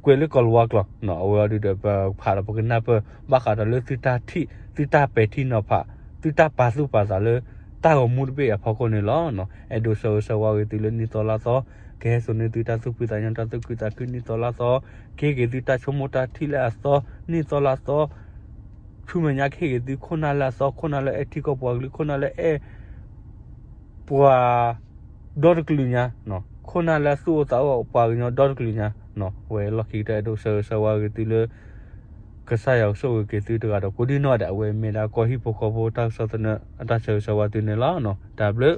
ကွဲးလၢကီၤလၤဝါကျိာ်နီၤ, အဝဲအံၤဒုးဒီး ပဖးဒီးပကနၢ်ပၢၢ် ဘၣ်ဃးဒီးလၢသုတၢ်ထံၣ် သုတၢ်ပဲာ်ထံနီၤဖး သုတၢ်ပာ်သူၣ်ပာ်သးလၢ တၢ်ဂီၤမူတဘ့ၣ်အဖီခိၣ်န့ၣ်လီၤ. အဲၣ်ဒိးဆၢဂ့ၤဆၢဝါက့ၤသုလၢနံၣ်သီလါသီ, ကဟဲစိာ်န့ၢ်သုတၢ်သူၣ်ဖှံသးညီ တၢ်သူၣ်ခုသးခုနံၣ်သီလါသီ, ကဟ့ၣ်က့ၤသုတၢ်ဆိကမိၣ်တၢ်ထံၣ်လၢအသီ နံၣ်သီလါသီ ဆူမဲာ်ညါကဟ့ၣ်က့ၤသုခိၣ်နၢ်လၢအသီ, ခိၣ်နၢ်လၢအဲၣ်ထံကီၢ်ပှၤကလုာ်, ခိၣ်နၢ်လၢအဲၣ် ပှၤဒီတကလုာ်ညါ, ခိၣ်နၢ်လၢအသူၣ်အိၣ်သးအိၣ်ပှၤကညီဒီတကလုာ်ညါ, ဝဲလီၢ်ခံကတၢၢ် အဲၣ်ဒိးဆၢဂ့ၤဆၢဝါက့ၤသုလၢ ကစၢ်ယွၤကဆိၣ်ဂ့ၤက့ၤသုတဂၤဒီးကိးဒံနီၢ်ဒဲး, အဝဲမ့ၢ်ဒၣ်ကီၢ်ဟံၣ်ဖိဃီဖိတၢ်ကစီၣ်သနၢၣ် အတၢ်ဆၢဂ့ၤဆၢဝါသုန့ၣ်လီၤ. တၢ်ဘျုး